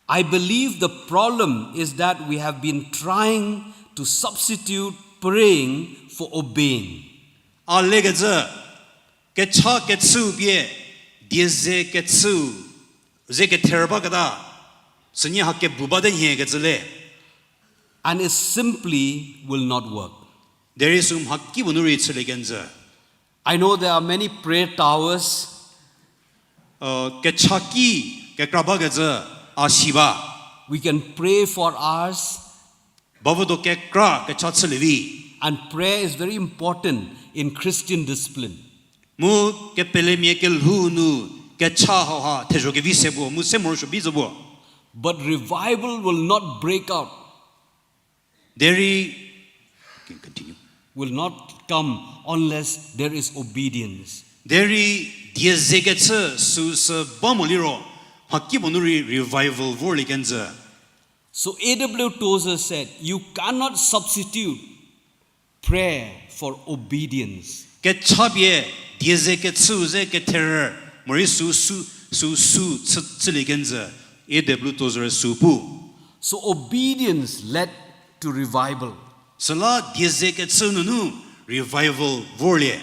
I believe the problem is that we have been trying to substitute praying for obeying. A lekecü, kecha kechüu pie, die ze kechüu, ze kether baketa, sünie ha kebu bate nhie kecü le. And it simply will not work. Derei sü mhakipuo nu rei chülie kenjü. I know there are many prayer towers. Kechaki kekra bakecü a si ba. We can pray for hours. Bavüdo kekra kecha chülie vi. And prayer is very important in Christian discipline. Mu kepelemia kelhou nu kecha hauha thezho kevi se puo mu se morosuo bi zo puo. But revival will not break out. Derei, can continue. Will not come unless there is obedience. Derei die ze kechü süsü ba mo liro, mhakipuo nu rei revival vorlie kenjü. So A W Tozer said, you cannot substitute prayer for obedience. Kecha pie die ze kechüu ze kether, morei süu, süu, süu chü, chülie kenjü, A W Tozer sü pu. So obedience led to revival. Süla die ze kechü nunu revival vorlie.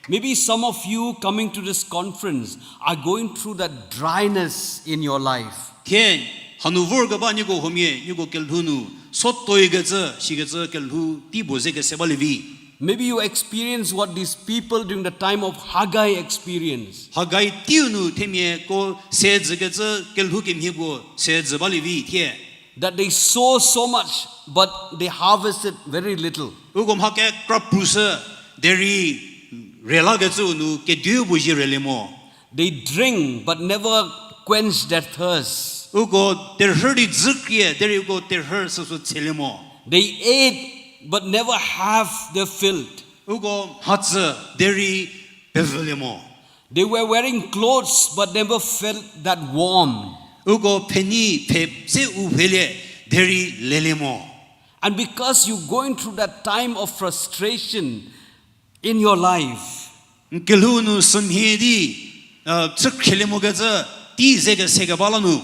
Maybe some of you coming to this conference are going through that dryness in your life. Thie, hanu vorkeba nieko huomia, nieko kelhou nu, sotoi kecü, sikecü kelhou tei puo ze kese balie vi. Maybe you experience what these people during the time of Haggai experience. Haggai teiu nu themiako se jükecü kelhou kemhie puo se jü balie vi thie. That they sow so much, but they harvested very little. Uko mha kekra prushü, derei relakecüu nu kediu puo zie relie mo. They drink, but never quench their thirst. Uko terhü di dzükrie, derei uko terhü süsü tselie mo. They ate, but never have their fill. Uko mhatsü, derei pevülie mo. They were wearing clothes but never felt that warm. Uko pfhenei pfhe se u phelie, derei lelie mo. And because you're going through that time of frustration in your life, n kelhou nu sümhie di, chükhrielie mokecü tei ze kese keba la nu,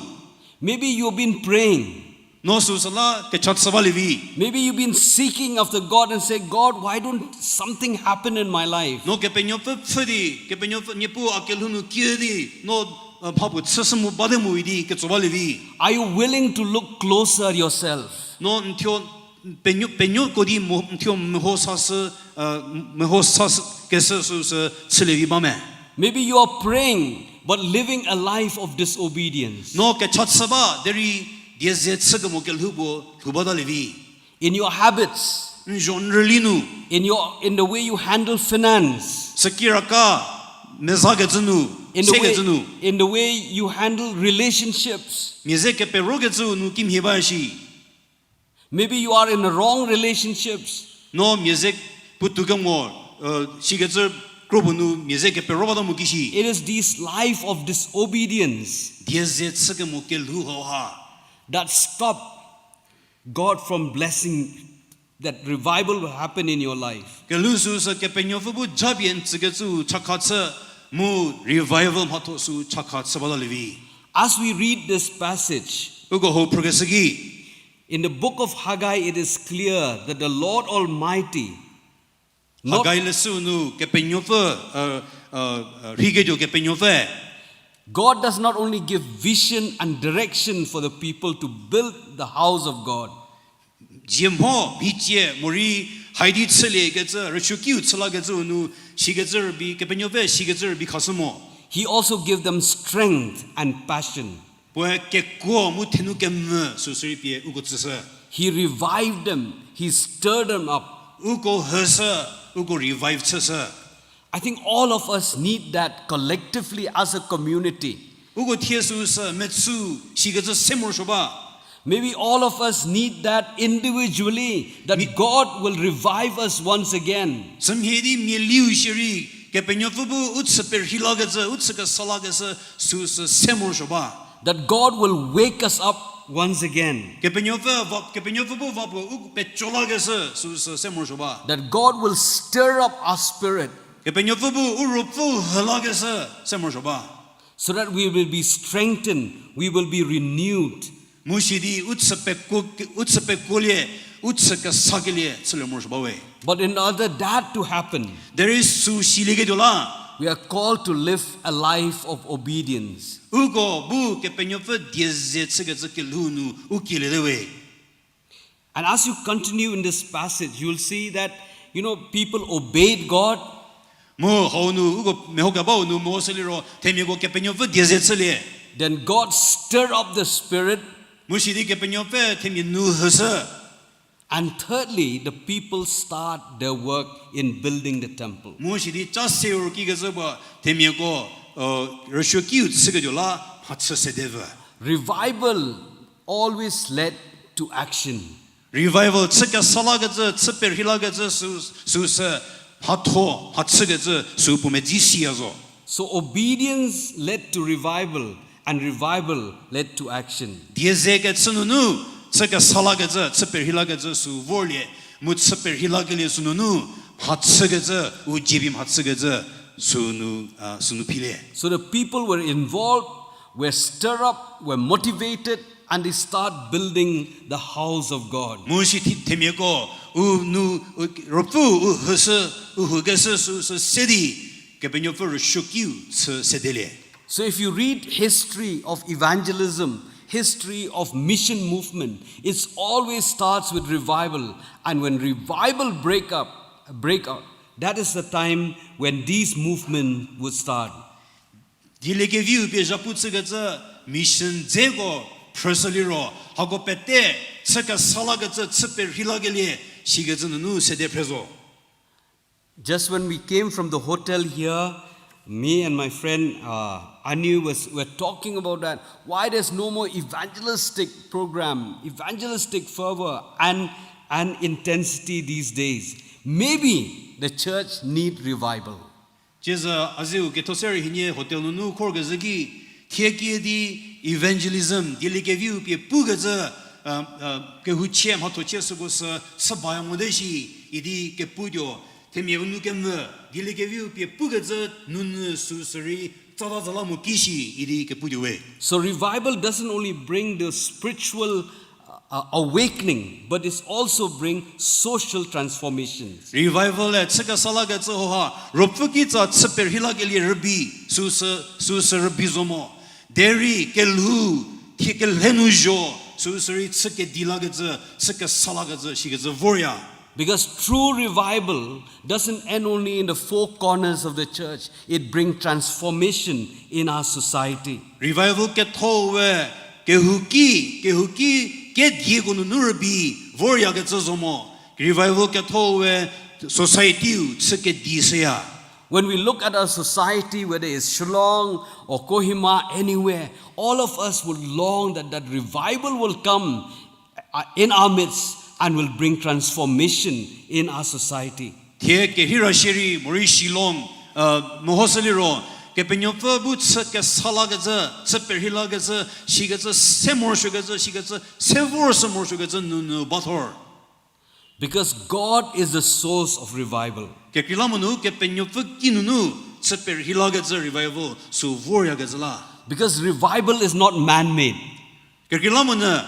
maybe you've been praying. No süsüla kecha chü balie vi. Maybe you've been seeking after God and say, God, why don't something happen in my life? No Kepenuopfü pfhü di, Kepenuopfü Niepuu a kelhou nu kie di, no mhapuo chüshü mu bate mu idi ketso balie vi. Are you willing to look closer yourself? No n thuo penuo, penuoko di mo, n thuo meho sashü, meho sashü kesü süsü chülie vi ba me? Maybe you are praying but living a life of disobedience. No kecha chü ba derei die ze chü kemo kelhou puo lhou batalie vi. In your habits, n zho n rüli nu, in your, in the way you handle finance, sükiraka mezakecü nu, in the way, sekecü nu, in the way you handle relationships, mia ze keperokecüu nu kimhie ba shi. Maybe you are in the wrong relationships. No mia ze puotou kemo, sikecü kro puo nu mia ze kepero bata mo ki shi. It is this life of disobedience, die ze chü kemo kelhou hauha, that stop God from blessing, that revival will happen in your life. Kelhou süsü Kepenuopfü bu japie n tsükecüu chakha chü mu revival mhatho sü chakha chü batalie vi. As we read this passage, uko hou phrükeshü ki, in the book of Haggai, it is clear that the Lord Almighty, Haggai leshüu nu Kepenuopfü, rheiketuo Kepenuopfü, God does not only give vision and direction for the people to build the house of God. Zie mho mhicie morei haidi chüliekecü, rüsuokiu chülakecüu nu, sikecü rübei, Kepenuopfü sikecü rübei khashü mo. He also give them strength and passion. Puoe kekuo mu thenu kemvü süsü rei pie uko tsüshü. He revived them, he stirred them up. Uko hüshü, uko revive chüshü. I think all of us need that collectively as a community. Uko thie süu sü metsü shikecü se morosuo ba. Maybe all of us need that individually, that Mi- God will revive us once again. Sümhie di mia liu shierei, Kepenuopfü bu u chü perhei lakecü, u chü kesa lakecü, süu sü se morosuo ba. That God will wake us up once again. Kepenuopfü va, Kepenuopfü bu va puo u peco lakecü, süu sü se morosuo ba. That God will stir up our spirit. Kepenuopfü bu u ruopfü hü lakecü se morosuo ba. So that we will be strengthened, we will be renewed. Mu sidi u chü pekuo, u chü pekuolie, u chü kesakelie chülie morosuo ba we. But in order that to happen, Derei süu silieketuo la, we are called to live a life of obedience. Uko bu Kepenuopfü die ze chükecü kelhou nu u kieliete we. And as you continue in this passage, you will see that, you know, people obeyed God. Mu hau nu, uko mehokebau nu mo sü liro, themiako Kepenuopfü die ze chülie. Then God stir up the spirit. Mu sidi Kepenuopfü themia nu hüshü. And thirdly, the people start their work in building the temple. Mu sidi ca seu ro kikecü ba themiako, rüsuokiu chüketuo la mhachü sede vü. Revival always led to action. Revival chü kesa lakecü, chü perhei lakecü, süu, süu sü mhatho, mhachükecü, süu puo medzi siya zo. So obedience led to revival, and revival led to action. Die ze kechü nunu, chü kesa lakecü, chü perhei lakecü süu vorlie, mu chü perhei lakelie sünunu, mhachükecü, u jiebi mhachükecü, sünu, a, sünu philie. So the people were involved, were stirred up, were motivated, and they start building the house of God. Mu si thi-, themiako, u nu, u, ruopfü, u hüshü, u hükeshü süu sü se di, Kepenuopfü rüsuokiu chü sedelie. So if you read history of evangelism, history of mission movement, it always starts with revival. And when revival break up, break out, that is the time when these movement would start. Dieliekeviu pie zhapu chükecü mission dzeko phrüshü liro, hako pete chü kesa lakecü, chü perhei lakelie, sikecü nunu sede phre zo. Just when we came from the hotel here, me and my friend, uh, Anu was, were talking about that, why there's no more evangelistic program, evangelistic fervor, and, and intensity these days. Maybe the church need revival. Cizü a zeu ketho se rei hienie hotel nunu khor kezhü ki, thie kie di evangelism, dieliekeviu pie pukecü, kehouchie mhathochie süko sü, sü baya mote shi, idi keputuo, themia u nu kemvü, dieliekeviu pie pukecü nunu süu sürei, tsata zala mo ki shi, idi keputuo we. So revival doesn't only bring the spiritual uh, awakening, but it also bring social transformations. Revival-e chü kesa lakecü hauha, ruopfü kitsa chü perhei lakelie rübei, süu sü, süu sü rübei zo mo. Derei kelhou, thie kelhe nu zho, süu sürei chü kedi lakecü, chü kesa lakecü, sikecü vorya. Because true revival doesn't end only in the four corners of the church, it brings transformation in our society. Revival ketho we kehouki, kehouki kedieko nunu rübei voryakecü zo mo. Revival ketho we society-u chü kedi shüya. When we look at our society, whether it's Shillong or Kohima, anywhere, all of us would long that that revival will come uh, in our midst and will bring transformation in our society. Thie kerheira shierei morei Shillong, uh, mehoshü liro, Kepenuopfü bu chü kesa lakecü, chü perhei lakecü, sikecü se morosuokecü, sikecü se vor sü morosuokecü nunu bathor. Because God is the source of revival. Kekreilamonyü Kepenuopfü kinunu chü perhei lakecü revival süu voryakecü la. Because revival is not man-made. Kekreilamonyü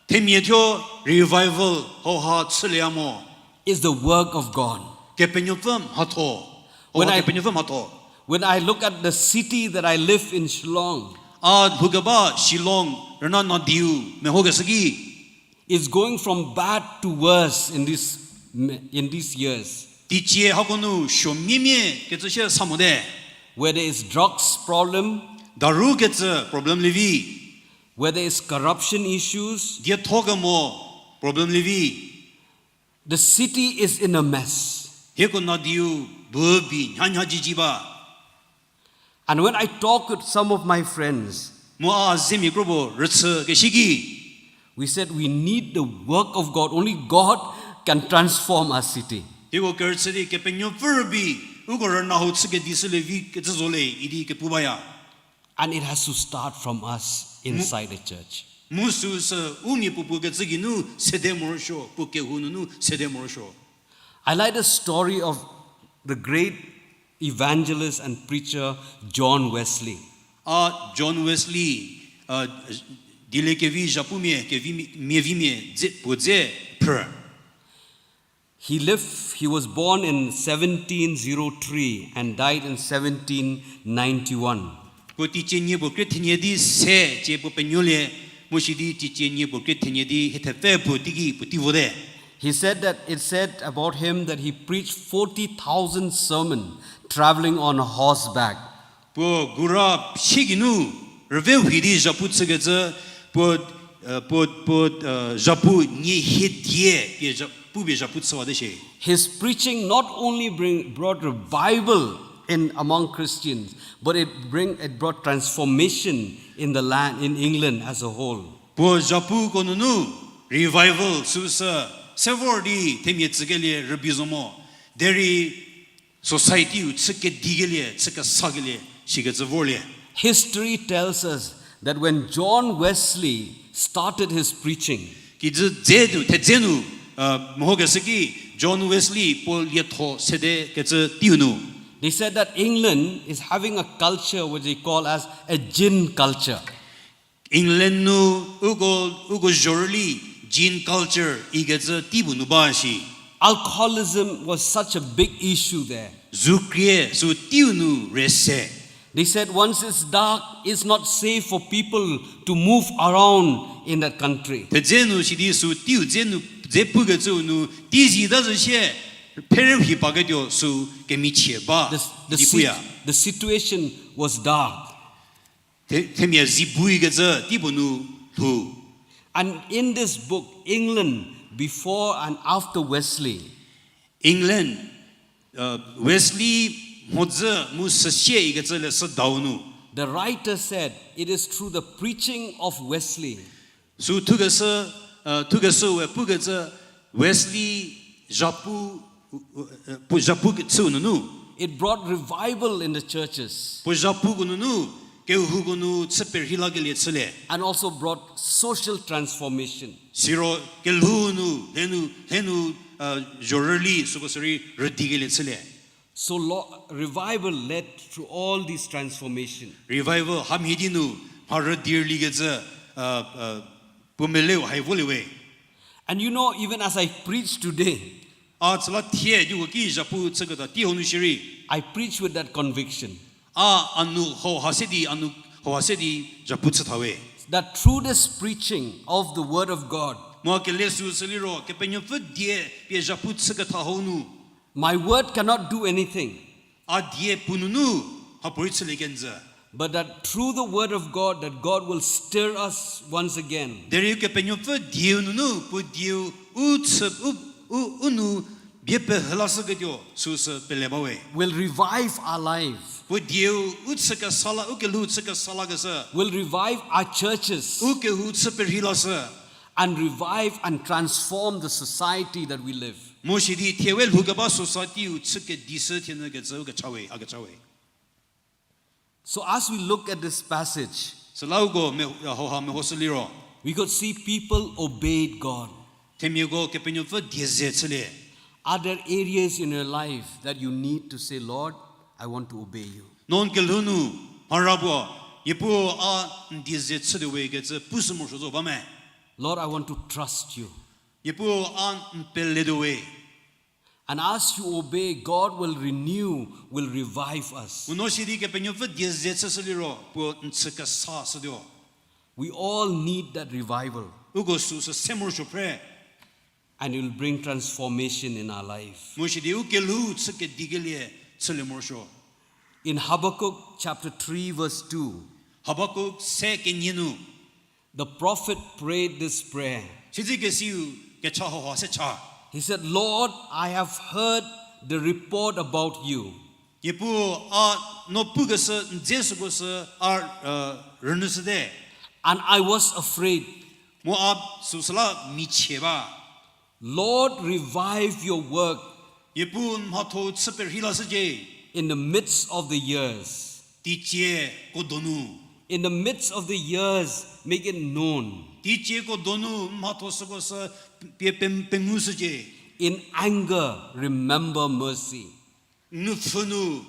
themia thuo revival hauha chülieya mo. Is the work of God. Kepenuopfü mhatho. When I, Kepenuopfü mhatho. When I look at the city that I live in, Shillong, a lhoukeba Shillong rüna nadiu mehokeshü ki, is going from bad to worse in this, in these years. Teicie hako nu suo miemie kecü sie sa mote. Whether it's drugs problem, daru kecü problem lievi, whether it's corruption issues, dietho kemo problem lievi, the city is in a mess. Hieko nadiu Bu bi nha nha jiji ba. And when I talk with some of my friends, mu a zemia krobo rüchü keshiki, we said we need the work of God. Only God can transform our city. Hieko kerüchü di Kepenuopfü rübei, uko rüna hau chü kedi süle vi kecü zo le idi kepu baya. And it has to start from us inside the church. Mu süsü u mia puopuo kecü geinu sede morosuo, puo kehou nunu sede morosuo. I like the story of the great evangelist and preacher John Wesley. A John Wesley, a, dieliekevi zhapumia, kevi mi-, miavimia dze, puo dze phrü. He lived, he was born in seventeen zero three and died in seventeen ninety-one. Puo teicie nie puo krie thenie di se cie puo penuolie, mu sidi teicie nie puo krie thenie di hie thepfü puo teiki puo tei vote. He said that, it said about him that he preached forty thousand sermon traveling on horseback. Puo gura si geinu rüve hwi di zhapu chükecü, puo, puo, puo, zhapu nie hie die pie zha-, pupie zhapu chüwate shie. His preaching not only bring, brought revival in among Christians, but it bring, it brought transformation in the land, in England as a whole. Puo zhapuko nunu revival süsü sevor di themia tsükelie rübei zo mo, derei society-u chü kedikelie, chü kesakelie, sikecü vorlie. History tells us that when John Wesley started his preaching, kijü dzenu, thedzenu, mehokeshü ki John Wesley puo lietho sede kecü teiu nu, they said that England is having a culture which they call as a gin culture. England nu uko, uko zhorüli gin culture ikecü tei puo nu ba shi. Alcoholism was such a big issue there. Zukrie sü teiu nu rei se. They said once it's dark, it's not safe for people to move around in that country. Thedze nu sidi sü teiu dze nu, dze pukecüu nu tei zi ta zü sie, phere hi paketuo sü kemichie ba. The, the, idi puya, sit-, the situation was dark. The, themia zi buikecü tei puo nu lhou. And in this book, England before and after Wesley, England, Wesley mhodzü mu süsie ikecü leshüdau nu, the writer said, it is through the preaching of Wesley. Sü thukeshü, thukeshüu we pukecü Wesley zhapu, puo zhapu kechüu nunu, it brought revival in the churches. Puo zhapuko nunu kehouko nu chü perhei lakelie chülie. And also brought social transformation. Siro kelhou nu, lhenu, lhenu, zhorüli süko sürei rüdikelie chülie. So lo-, revival led through all this transformation. Revival hamhie di nu mha rüdirlikecü, puo meleu hai volie we. And you know, even as I preach today, a süla thie diuko ki zhapu chüketa tei hau nu shierei, I preach with that conviction. A, a nu hauha se di, a nu hauha se di zhapu chü tha we. That through this preaching of the word of God, mu a kele süu süliro Kepenuopfü die pie zhapu chüketha hau nu, my word cannot do anything. A die puo nunu mhapuorei chülie kenjü. But that through the word of God, that God will stir us once again. Derei Kepenuopfü dieu nunu puo dieu u chü, u, u, u nu bie pehü lashüketuo süsü pele ba we. Will revive our life. Puo dieu u chü kesa la, u kelhou chü kesa lakeshü. Will revive our churches. U kehou chü perhei lashü. And revive and transform the society that we live. Mu sidi thie we lhoukeba society-u chü kedishü thienyü kecü u kecha we, a kecha we. So as we look at this passage, süla uko me-, hauha mehoshü liro, we could see people obeyed God. Themiako Kepenuopfü die ze chülie. Are there areas in your life that you need to say, Lord, I want to obey you? No n kelhou nu mhara puo, Niepuu a n die ze chütuo we kecü pushü morosuo zo ba me? Lord, I want to trust you. Niepuu a n peletuo we. And as you obey, God will renew, will revive us. Mu no sidi Kepenuopfü die ze chüshü liro puo n chü kesa shütuo. We all need that revival. Uko süsü se morosuo phre. And it will bring transformation in our life. Mu sidi u kelhou chü kedikelie chülie morosuo. In Habakkuk chapter three verse two, Habakkuk se kenie nu, the prophet prayed this prayer. Siedzekesiu kecha hauha se cha. He said, Lord, I have heard the report about you. Niepuu, a no pukeshü n dze süko sü a, uh, rünyüshüte. And I was afraid. Mu a süsüla michie ba. Lord, revive your work. Niepuu, n mhatho-u chü perhei lashücie. In the midst of the years. Teicie ko donu. In the midst of the years, make it known. Teicie ko donu n mhatho süko sü pie pe, pengushücie. In anger, remember mercy. Nupfhü nu,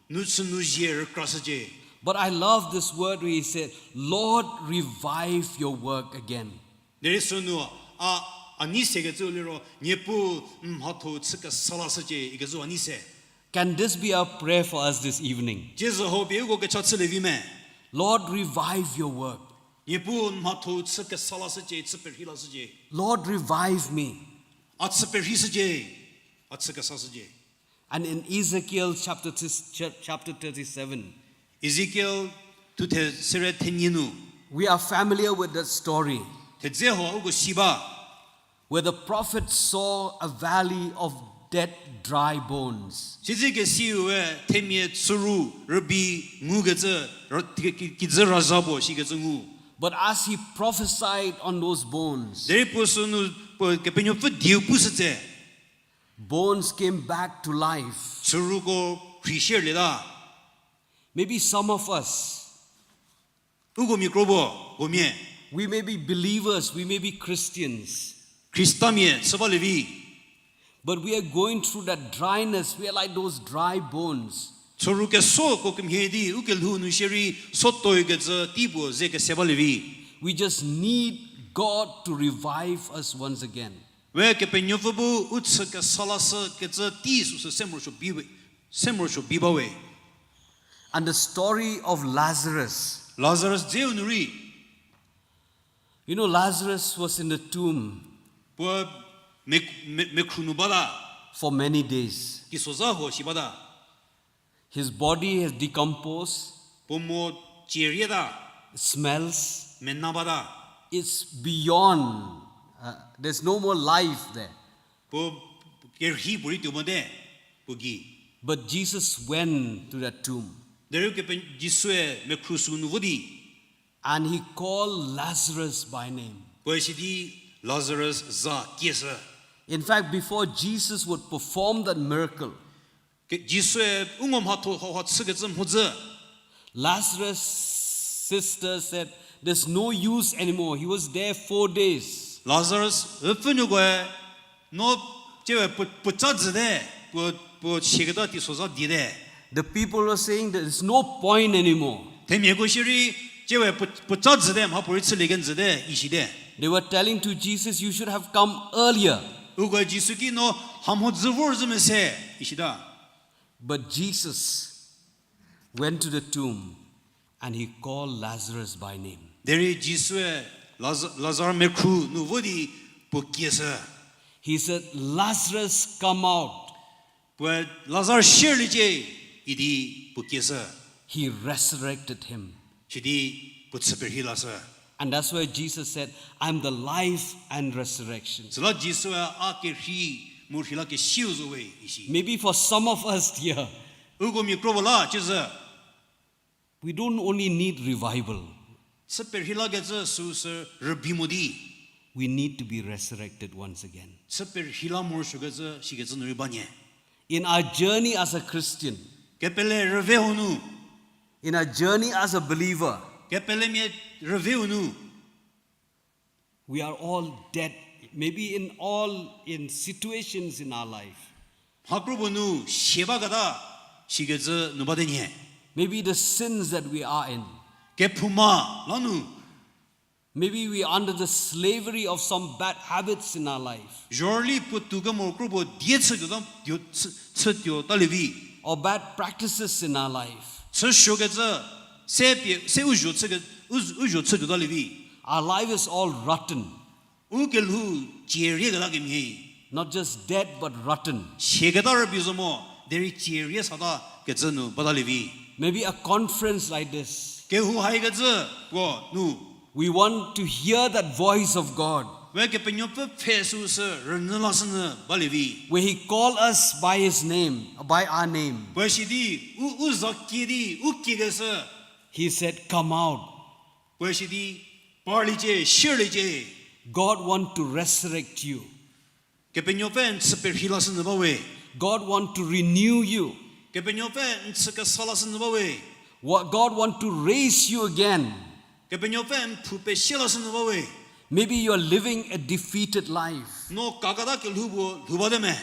nu chü nu zie rükrashücie. But I love this word where he said, Lord, revive your work again. Derei sünu a, a nei sekecü liro, Niepuu n mhatho-u chü kesa lashücie ikecü a nei se. Can this be our prayer for us this evening? Tsiezü hau pie uko kecha chülie vi me? Lord, revive your work. Niepuu n mhatho-u chü kesa lashücie, chü perhei lashücie. Lord, revive me. A chü perheishücie, a chü kesashücie. And in Ezekiel chapter, chapter thirty-seven, Ezekiel thuthe sere thenie nu, we are familiar with that story. Thedze hau uko si ba. Where the prophet saw a valley of dead, dry bones. Siedzekesiue themia chüru rübei ngukecü, ra-, ki-, ki-, kijü razha puo shikecü ngu. But as he prophesied on those bones, derei puo sünu puo Kepenuopfü dieu pushütse, bones came back to life. Chüruko rheishülieta. Maybe some of us, uko mia kro puo, huomia, we may be believers, we may be Christians. Khristamia chü balie vi. But we are going through that dryness. We are like those dry bones. Chüru kesoko kemhie di u kelhou nu shierei sotoikecü tei puo ze kese balie vi. We just need God to revive us once again. We Kepenuopfü bu u chü kesa lashükecü tei süsü se morosuo bi we, se morosuo bi ba we. And the story of Lazarus. Lazarus dzeu nu rei, you know, Lazarus was in the tomb, puo me-, me-, mekhru nu bata, for many days. Teisozha huo shi bata. His body has decomposed. Puo mo cierieta. Smells. Mena bata. It's beyond. Uh, there's no more life there. Puo kerhei puorei tuo mote, puo gei. But Jesus went to that tomb. Derei Kepe-, Jisue mekhru süu nu vo di, and he called Lazarus by name. Puoe sidi Lazarus za kieshü. In fact, before Jesus would perform that miracle, Ke-, Jisue u ngo mhatho hauha chükecü mhodzü, Lazarus' sister said, there's no use anymore. He was there four days. Lazarus üpfünuokoe, no tiewe puo, puo ca jüte, puo, puo siaketa teisozha diete. The people were saying, there is no point anymore. Themiako shierei, tiewe puo, puo ca jüte, mhapuorei chülie kenjüte, ishite. They were telling to Jesus, you should have come earlier. Ukoe Jisu ki no hamhodzü vorzhü mese, ishita. But Jesus went to the tomb and he called Lazarus by name. Derei Jisue Laz-, Lazar mekhru nu vo di puo kieshü. He said, Lazarus, come out. Puoe Lazar sierliecie idi puo kieshü. He resurrected him. Sidi puo chü perhei lashü. And that's why Jesus said, I'm the life and resurrection. Süla Jisue a kerhei mu rheilakesiu zo we ishi. Maybe for some of us here, uko mia kro puo la ciezü, we don't only need revival. Chü perhei lakecü süu sü rübei mo di, we need to be resurrected once again. Chü perhei la morosuokecü shikecü nu rei ba nyü. In our journey as a Christian, kepele rüve hau nu, in our journey as a believer, kepelemia rüve hau nu, we are all dead, maybe in all, in situations in our life. Mha kro puo nu sie baketa shikecü nu bate nyü. Maybe the sins that we are in. Kephouma la nu. Maybe we are under the slavery of some bad habits in our life. Zhorüli puotou kemo kro puo die chütuota, chü, chütuotalie vi. Or bad practices in our life. Chüsuokecü, se pie, se u zho chüke, u, u zho chütuotalie vi. Our life is all rotten. U kelhou cierie keta kemhie. Not just dead, but rotten. Siaketa rübei zo mo, derei cierie sata kecü nu batalie vi. Maybe a conference like this. Kehou haikecü puo nu, we want to hear that voice of God. Puoe Kepenuopfü pfhe süu sü rünyü lashünyü balie vi. Where he called us by his name, by our name. Puoe sidi, u, u za kie di, u kiekeshü. He said, "Come out." Puoe sidi, parliecie, sierliecie. God want to resurrect you. Kepenuopfü n chü perhei lashünyü ba we. God want to renew you. Kepenuopfü n chü kesa lashünyü ba we. What God want to raise you again. Kepenuopfü n phou pesie lashünyü ba we. Maybe you are living a defeated life. No kakata kelhou puo lhou bate me.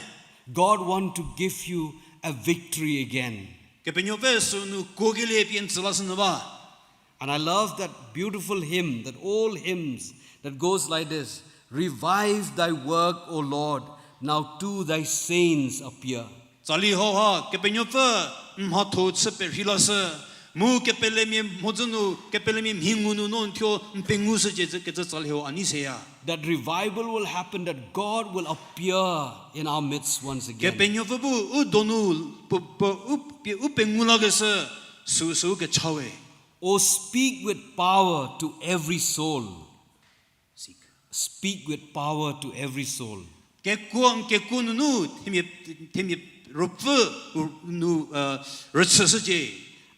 God want to give you a victory again. Kepenuopfü sünu kuokelie pie n tsü lashünyü ba. And I love that beautiful hymn, that old hymns that goes like this: "Revive thy work, O Lord, now to thy saints appear." Tsali hauha Kepenuopfü n mhatho chü perhei lashü, mu kepelemia mhodzü nu, kepelemia mhi ngu nu no n thuo n pengushücie kecü tsali hau a nei seya. That revival will happen, that God will appear in our midst once again. Kepenuopfü bu u donu, pu, pu, u, pie, u pengu lakeshü, süu, süu kecha we. Oh, speak with power to every soul. Speak with power to every soul. Kekuo, kekuo nunu themia, themia ruopfü nu, rüchüshücie.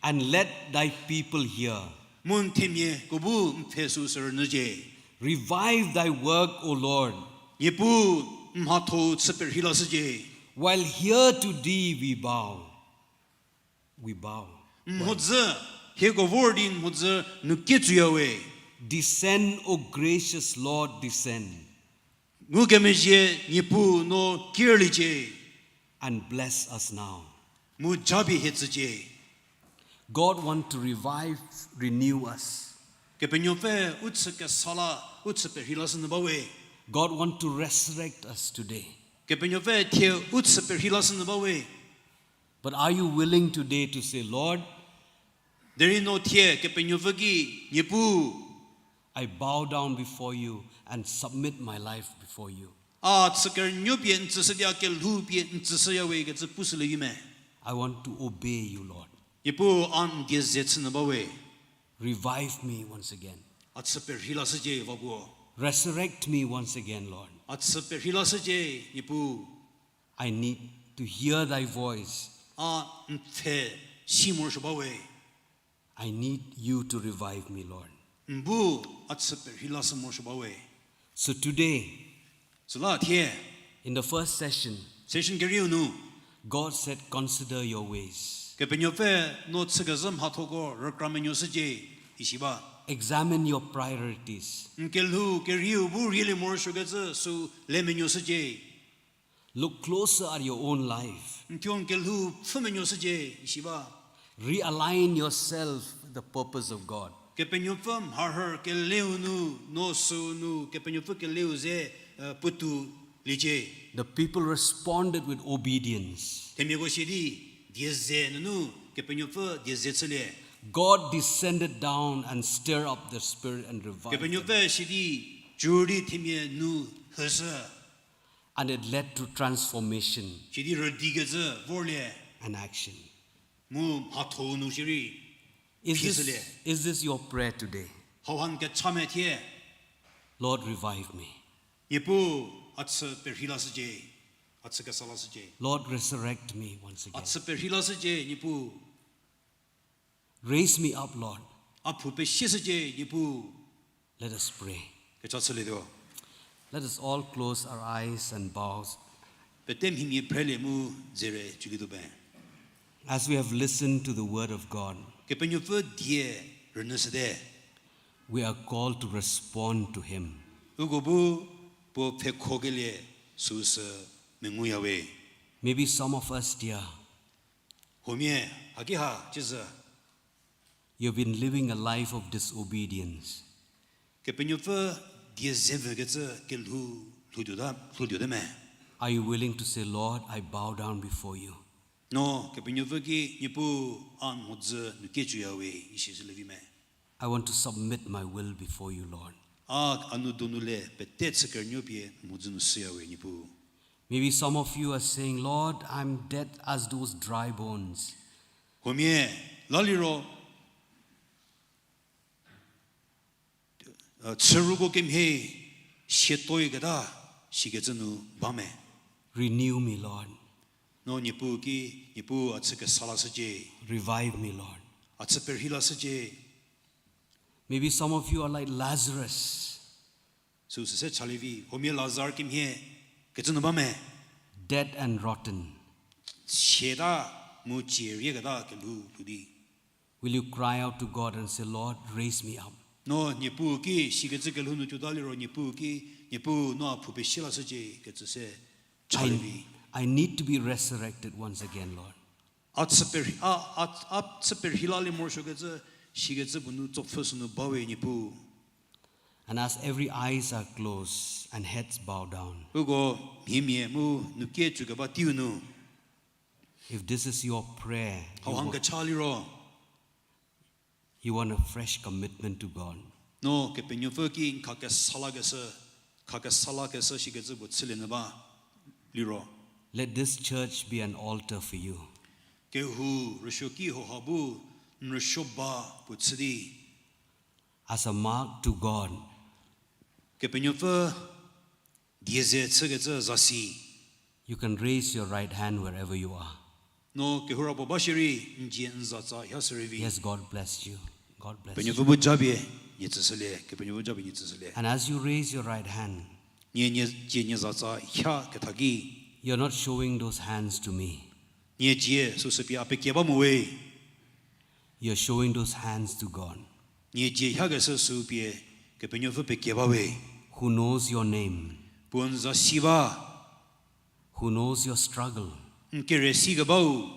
And let thy people hear. Mu n themiako bu n pfhe süu sü rünyücie. Revive thy work, O Lord. Niepuu, n mhatho chü perhei lashücie. While here to thee we bow. We bow. Mhodzü, hieko vor di mhodzü nu kietsuya we. Descend, O gracious Lord, descend. Ngukemezhie Niepuu no kirliecie. And bless us now. Mu japie hie tsücie. God want to revive, renew us. Kepenuopfü u chü kesa la, u chü perhei lashünyü ba we. God want to resurrect us today. Kepenuopfü thie u chü perhei lashünyü ba we. But are you willing today to say, Lord, Derei no thie Kepenuopfü ki, Niepuu, I bow down before you and submit my life before you. A chü kerünuo pie n tsüshü di a kelhou pie n tsüshüya we kecü pushülie vi me. I want to obey you, Lord. Niepuu, a n die ze chünyü ba we. Revive me once again. A chü perhei lashücie va puo. Resurrect me once again, Lord. A chü perhei lashücie, Niepuu. I need to hear thy voice. A n pfhe si morosuo ba we. I need you to revive me, Lord. N bu a chü perhei lashü morosuo ba we. So today, Süla thie, in the first session, session kerieu nu, God said, consider your ways. Kepenuopfü no chükezhü mhathoko rükra menuoshücie, isi ba. Examine your priorities. N kelhou kerieu bu rielie morosuokecü sü le menuoshücie. Look closer at your own life. N thuo n kelhou pfhü menuoshücie, isi ba. Realign yourself with the purpose of God. Kepenuopfü mharhü keleu nu, no süu nu Kepenuopfü keleu ze puotou liecie. The people responded with obedience. Themiako sidi, die ze nunu Kepenuopfü die ze chülie. God descended down and stir up the spirit and revive them. Kepenuopfü sidi, cür di themia nu hüshü. And it led to transformation. Sidi rüdikecü vorlie. And action. Mu mhatho nu shierei. Is this, phieshülie. Is this your prayer today? Hauha n kecha me thie. Lord, revive me. Niepuu, a chü perhei lashücie, a chü kesa lashücie. Lord, resurrect me once again. A chü perhei lashücie, Niepuu. Raise me up, Lord. A phou pesieshücie, Niepuu. Let us pray. Kecha chülietuo. Let us all close our eyes and bows. Pete mhimia phrelie mu dzere chülietuo be. As we have listened to the word of God, Kepenuopfü die rünyüshüte. We are called to respond to him. Uko bu puo pfhekhokelie süsü menguya we. Maybe some of us, dear, Huomia, haki ha, cizü. You've been living a life of disobedience. Kepenuopfü die ze vükecü kelhou lhoutuota, lhoutuote me. Are you willing to say, Lord, I bow down before you? No Kepenuopfü ki, Niepuu, a n mhodzü nu kiecuya we, isi sülievi me. I want to submit my will before you, Lord. A, a nou donu le pete chü kerünuo pie n mhodzü nu shüya we, Niepuu. Maybe some of you are saying, Lord, I'm dead as those dry bones. Huomia, la liro, chüruko kemhie, Siatoi keta, sikecü nu ba me. Renew me, Lord. No Niepuu ki, Niepuu a chü kesa lashücie. Revive me, Lord. A chü perhi lashücie. Maybe some of you are like Lazarus. Süu süse chalie vi, huomia Lazar kemhie kecü nu ba me. Dead and rotten. Siata mu cie rieketa kelhou lhou di. Will you cry out to God and say, Lord, raise me up? No Niepuu ki sikecü kelhou nu tuota liro Niepuu ki, Niepuu no a phou pesie lashücie kecü se chalie vi. I need to be resurrected once again, Lord. A chü perhi, a, a, a chü perhi lalie morosuokecü, sikecü puo nu tsopfhü sünu bawe Niepuu. And as every eyes are closed and heads bow down, uko mhiemia mu nukie tsükeba teiu nu, if this is your prayer, hauha n kecha liro, you want a fresh commitment to God, no Kepenuopfü ki n kha kesa lakeshü, kha kesa lakeshü sikecü puo chülie nyü ba liro, let this church be an altar for you. Kehou rüsuoki hauha bu n rüsuo ba puo chü di, as a mark to God, Kepenuopfü die ze chükecü zasi. You can raise your right hand wherever you are. No kehoura puo ba shierei n dzie n zatsa hia shürei vi. Yes, God bless you. God bless you. Kepenuopfü bu japie nie tsüshülie, Kepenuopfü bu japie nie tsüshülie. And as you raise your right hand, nie, nie dzie nie zatsa hia ketha ki, you're not showing those hands to me. Nie dzie süsü pie a pekie ba mo we. You're showing those hands to God. Nie dzie hiakeshü süu pie Kepenuopfü pekie ba we. Who knows your name? Puo n za si ba. Who knows your struggle? N kere sikebau.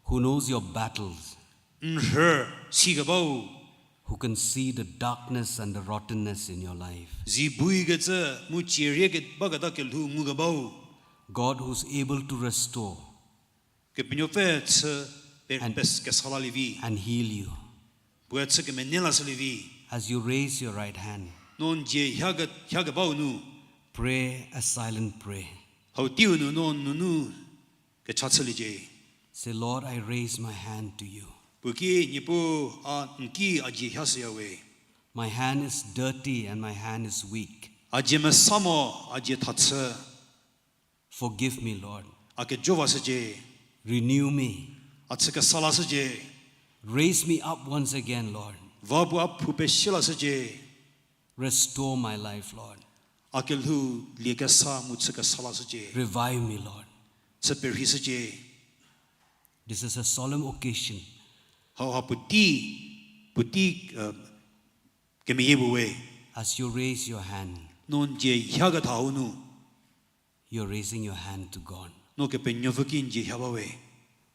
Who knows your battles? N rhü sikebau. Who can see the darkness and the rottenness in your life? Zi buikecü mu cie rie ke-, baketa kelhou ngukebau. God who's able to restore. Kepenuopfü chü pe-, and pes-, kesa lalie vi. And heal you. Puoe chü kemene lashülie vi. As you raise your right hand, no n dzie hia ke-, hia kebau nu, pray a silent prayer. Hau teiu nu no nunu kecha chüliecie. Say, Lord, I raise my hand to you. Puo ki, Niepuu, a n ki a dzie hia shüya we. My hand is dirty and my hand is weak. A dzie mesa mo, a dzie thachü. Forgive me, Lord. A kejo vashücie. Renew me. A chü kesa lashücie. Raise me up once again, Lord. Va bu a phou pesie lashücie. Restore my life, Lord. A kelhou lie kesa mu chü kesa lashücie. Revive me, Lord. Chü perhishücie. This is a solemn occasion. Hauha puotei, puotei, uh, kemeyie puo we. As you raise your hand, no n dzie hia ketha hau nu, you're raising your hand to God. No Kepenuopfü ki n dzie hia ba we.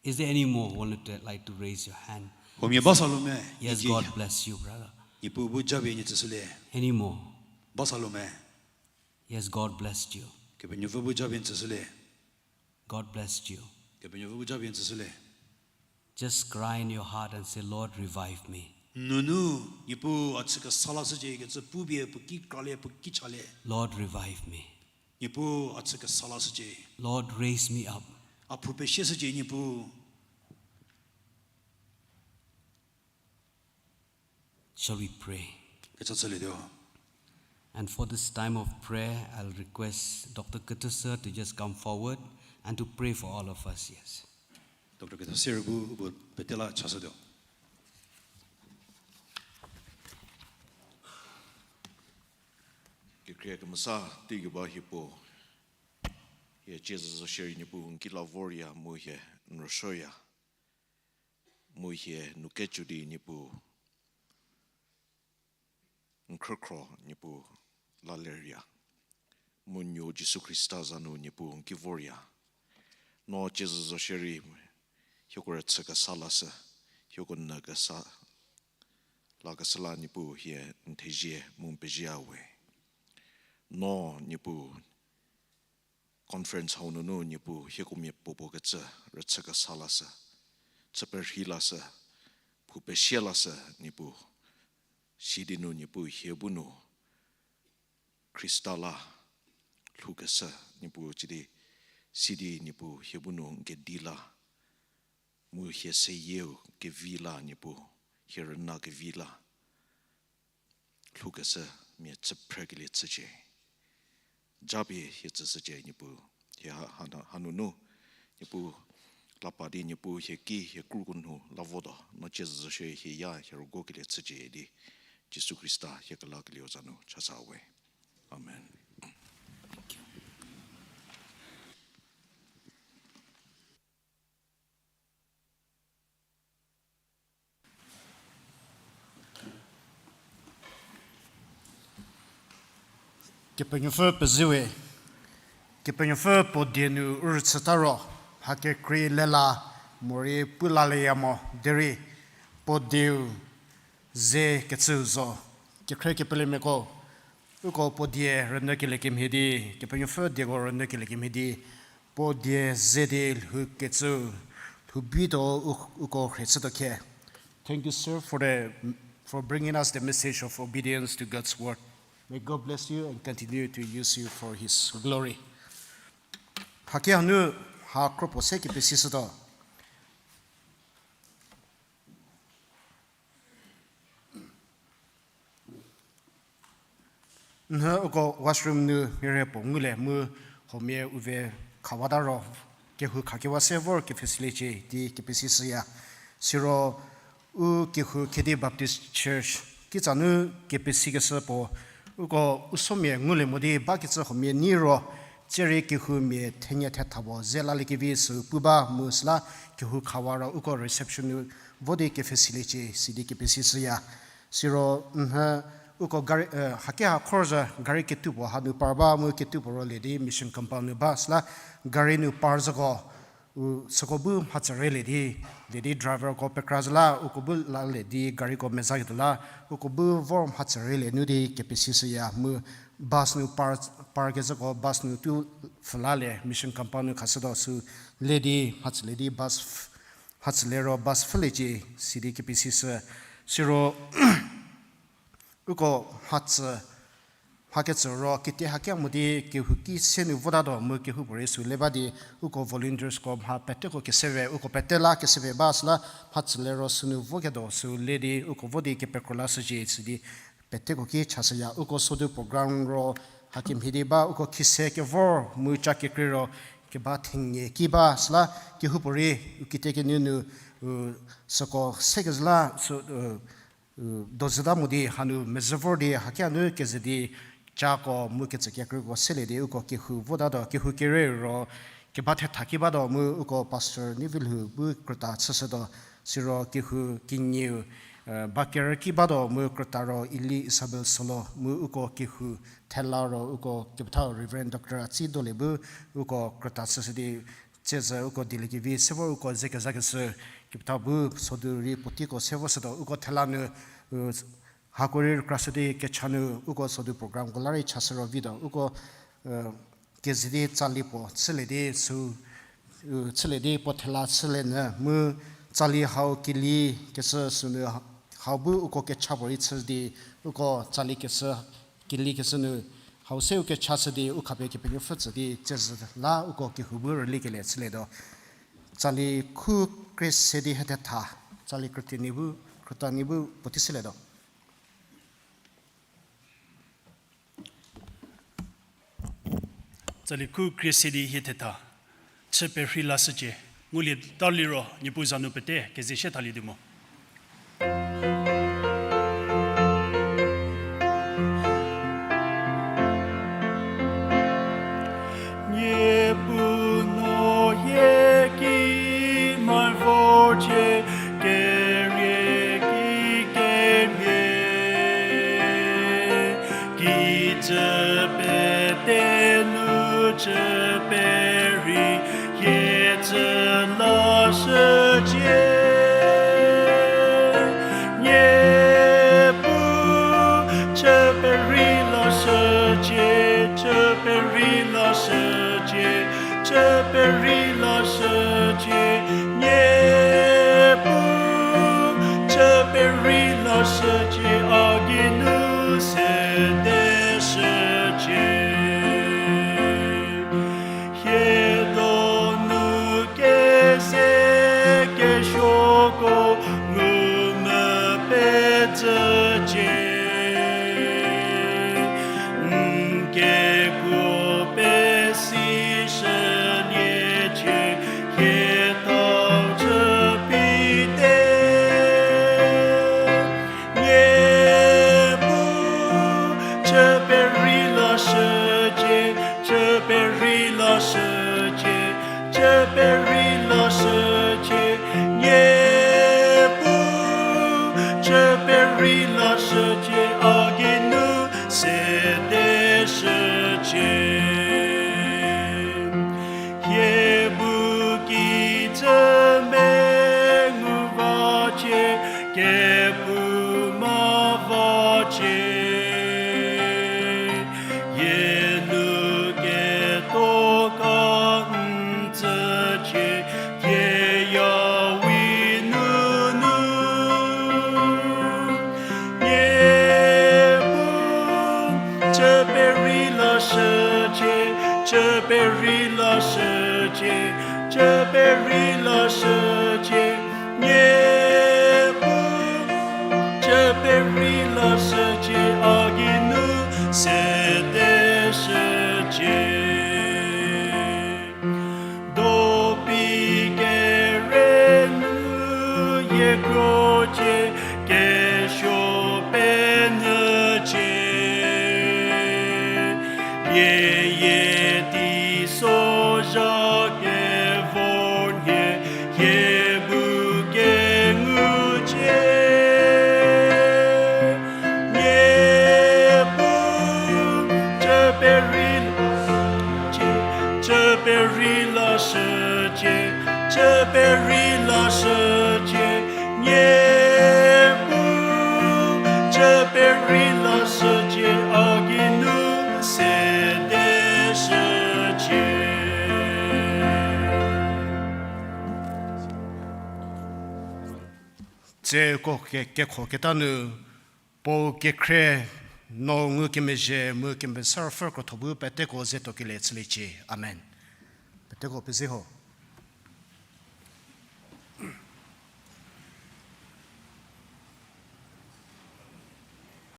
Is there any more who would like to raise your hand? Huomia ba sa lo me? Yes, God bless you, brother. Niepuu bu japie nie tsüshülie. Any more? Ba sa lo me? Yes, God blessed you. Kepenuopfü bu japie n tsüshülie. God blessed you. Kepenuopfü bu japie n tsüshülie. Just cry in your heart and say, Lord, revive me. Nunu, Niepuu a chü kesa lashücie kecü pupie puo ki kralie, puo ki chalie. Lord, revive me. Niepuu a chü kesa lashücie. Lord, raise me up. A phou pesie shücie Niepuu. Shall we pray? Kecha chülietuo. And for this time of prayer, I'll request Doctor Kethuser to just come forward and to pray for all of us. Yes. Doctor Kethuser bu, bu petela chashütuo. Kekhrie kemesa teigei ba hie puo, hie tsiezü zo shierei Niepuu n ki la vorya mu hie n rüsuoya. Mu hie nu kejo di Niepuu n khrükhro Niepuu la lerya. Mu nuo Jisu Khrista za nu Niepuu n ki vorya. No tsiezü zo shierei hieko rüchü kesa lashü, hieko nyü kesa lakeshü la Niepuu hie n thezie mu n pezie we. No Niepuu conference hau nunu Niepuu hieko mia puopuo kecü rüchü kesa lashü, chü perhi lashü, phou pesie lashü Niepuu. Sidi nu Niepuu hie bu nu Khrista la lhoukeshü Niepuu, sidi, sidi Niepuu hie bu nu n kedi la, mu hie seyieu kevi la Niepuu, hie rüna kevi la lhoukeshü mia chü phrekelie chücie. japie hie tsüshücie Niepuu, hie ha-, hanu-, hanunu, Niepuu lapa di Niepuu hie ki hie kruko nu la votuo, no cie züzhü shie hie ya hie rüguo kelie chücie di, Jisu Khrista hie kelakelieu za nu chasa we. Amen. Kepenuopfü pezie we, Kepenuopfü puo die nu u rüchüta ro, mha kekrei lela morei pu lalieya mo derei, puo dieu ze kecüu zo. Kekhrie kepelemiako, uko puo die rünyükelie kemhie di, Kepenuopfü dieko rünyükelie kemhie di, puo die ze di lhou kecüu, lhou bituo u-, uko khrie chütuo khe. Thank you, sir, for the, for bringing us the message of obedience to God's word. May God bless you and continue to use you for his glory. Haki hanu ha kropuo se kepesishütuo. Nhü uko washroom nu mia rei puo ngulie mu huomia u ve khawata ro, kehou khakewa se vor kepfhesiliecie di kepesishüya. Siro u kehou Khedi Baptist Church kitsa nu kepesikeshü puo, uko u somia ngulie mo di bakecü huomia nyi ro, tsie rei kehoumia thenie thetha puo ze laliekevi sü pu ba mu süla kehou khawa ro uko reception nu vo di kepfhesiliecie sidi kepesishüya. Siro nhü uko gari, haki ha khorzhü gari ketupuo hanu par ba mu ketupuo ro lie di mission compound nu ba süla gari nu par zhüko, u süko bu mhatsü rei lie di, lie di driverko pekra zhü la uko bu lalie di gariko mezaketuo la, uko bu vor mhatsü rei lie nu di kepesishüya mu bus nu par, par kezhüko bus nu tu pfhülalie mission compound nu khashütuo sü le di mhatsülie di bus, mhatsülie ro bus pfhüliecie sidi kepesishü. Siro uko mhatsü, mhakecü ro kete haki mo di kehouki se nu votatuo mu kehoupuorei sü le ba di uko volunteersko mha peteko kesepie, uko pete la kesepie ba süla mhatsülie ro sünu voketuo sü le di uko vo di kepekro lashücie sidi peteko ki chashüya. Uko sodu program ro hakemhie di ba uko khise kevor mu ca kekrei ro keba thenie ki ba süla kehoupuorei u kitekenei nu, u, süko sekezhü la sü, u, u, dozüta mo di hanu mezhü vor di haki hanu keze di cako mu kecü kekreiko selie di uko kehou votatuo, kehou kere ro keba thetha ki batuo mu uko pastor Nivilhou bu krüta chüshütuo, siro kehou kenieu, ba kerü ki batuo mu krüta ro Eli Isabel Solo mu uko kehou thela ro uko kepethau Reverend Doctor Atsi Dole bu uko krüta chüshü di tsiezhü uko dieliekevi se vor uko ze kezakeshü kepethau bu sodu rei puoteiko se vo shütuo uko thela nu, u, hako rei rükrashü di kecha nu uko sodu programko la rei chashü ro vituo uko, u, keze di tsali puo chülie di sü, u, chülie di puo thela chülie nyü mu tsali hau keli keshü sünu hau bu uko kecha puorei chü di uko tsali keshü, keli keshü nu hau se u kecha chü di u khapie Kepenuopfü tsü di tsiezhü la uko kehou bu rülikelie chülietuo. Tsali khu krie se di hiethetha, tsali krüta nie bu, krüta nie bu puotei shülietuo. Tsali khu krie se di hiethetha, chü perhei lashücie, ngulie ta liro Niepuu za nu pete keze shie thalie di mo. Niepuu no hie ki mavor cie, kerie ki kemhie, kijü pete nu chü perhei hie tsü lashücie. Niepuu, chü perhei lashücie, chü perhei lashücie, chü perhei lashücie. Niepuu, chü perhei lashücie, a geinu sede shücie. Hie donu keze kesuoko ngumvü pezhücie. N kekuo Perei lashücie, a geinu sede shücie. Hie bu kijü mengu vacie, kepu ma vacie. Hie nu keto ka n tsücie, thie ya wi nunu. Niepuu, chü perei lashücie, chü perei lashücie, chü perei lashücie. Niepuu, chü perei lashücie, a geinu sede shücie. Dopi kere nu hie krocie, kesuo penyücie. Pie hie teisozha kevor nhie, hie bu kengucie. Niepuu, chü perei lashücie, chü perei lashücie, chü perei lashücie. Niepuu, chü perei lashücie, a geinu sede shücie. Tse ko ke-, kekho keta nu, Puo kekhrie, no ngukemezhie mu Kemesa Ruopfü krotho bu peteko ze tuokelie chüliecie. Amen. Peteko pezie ho.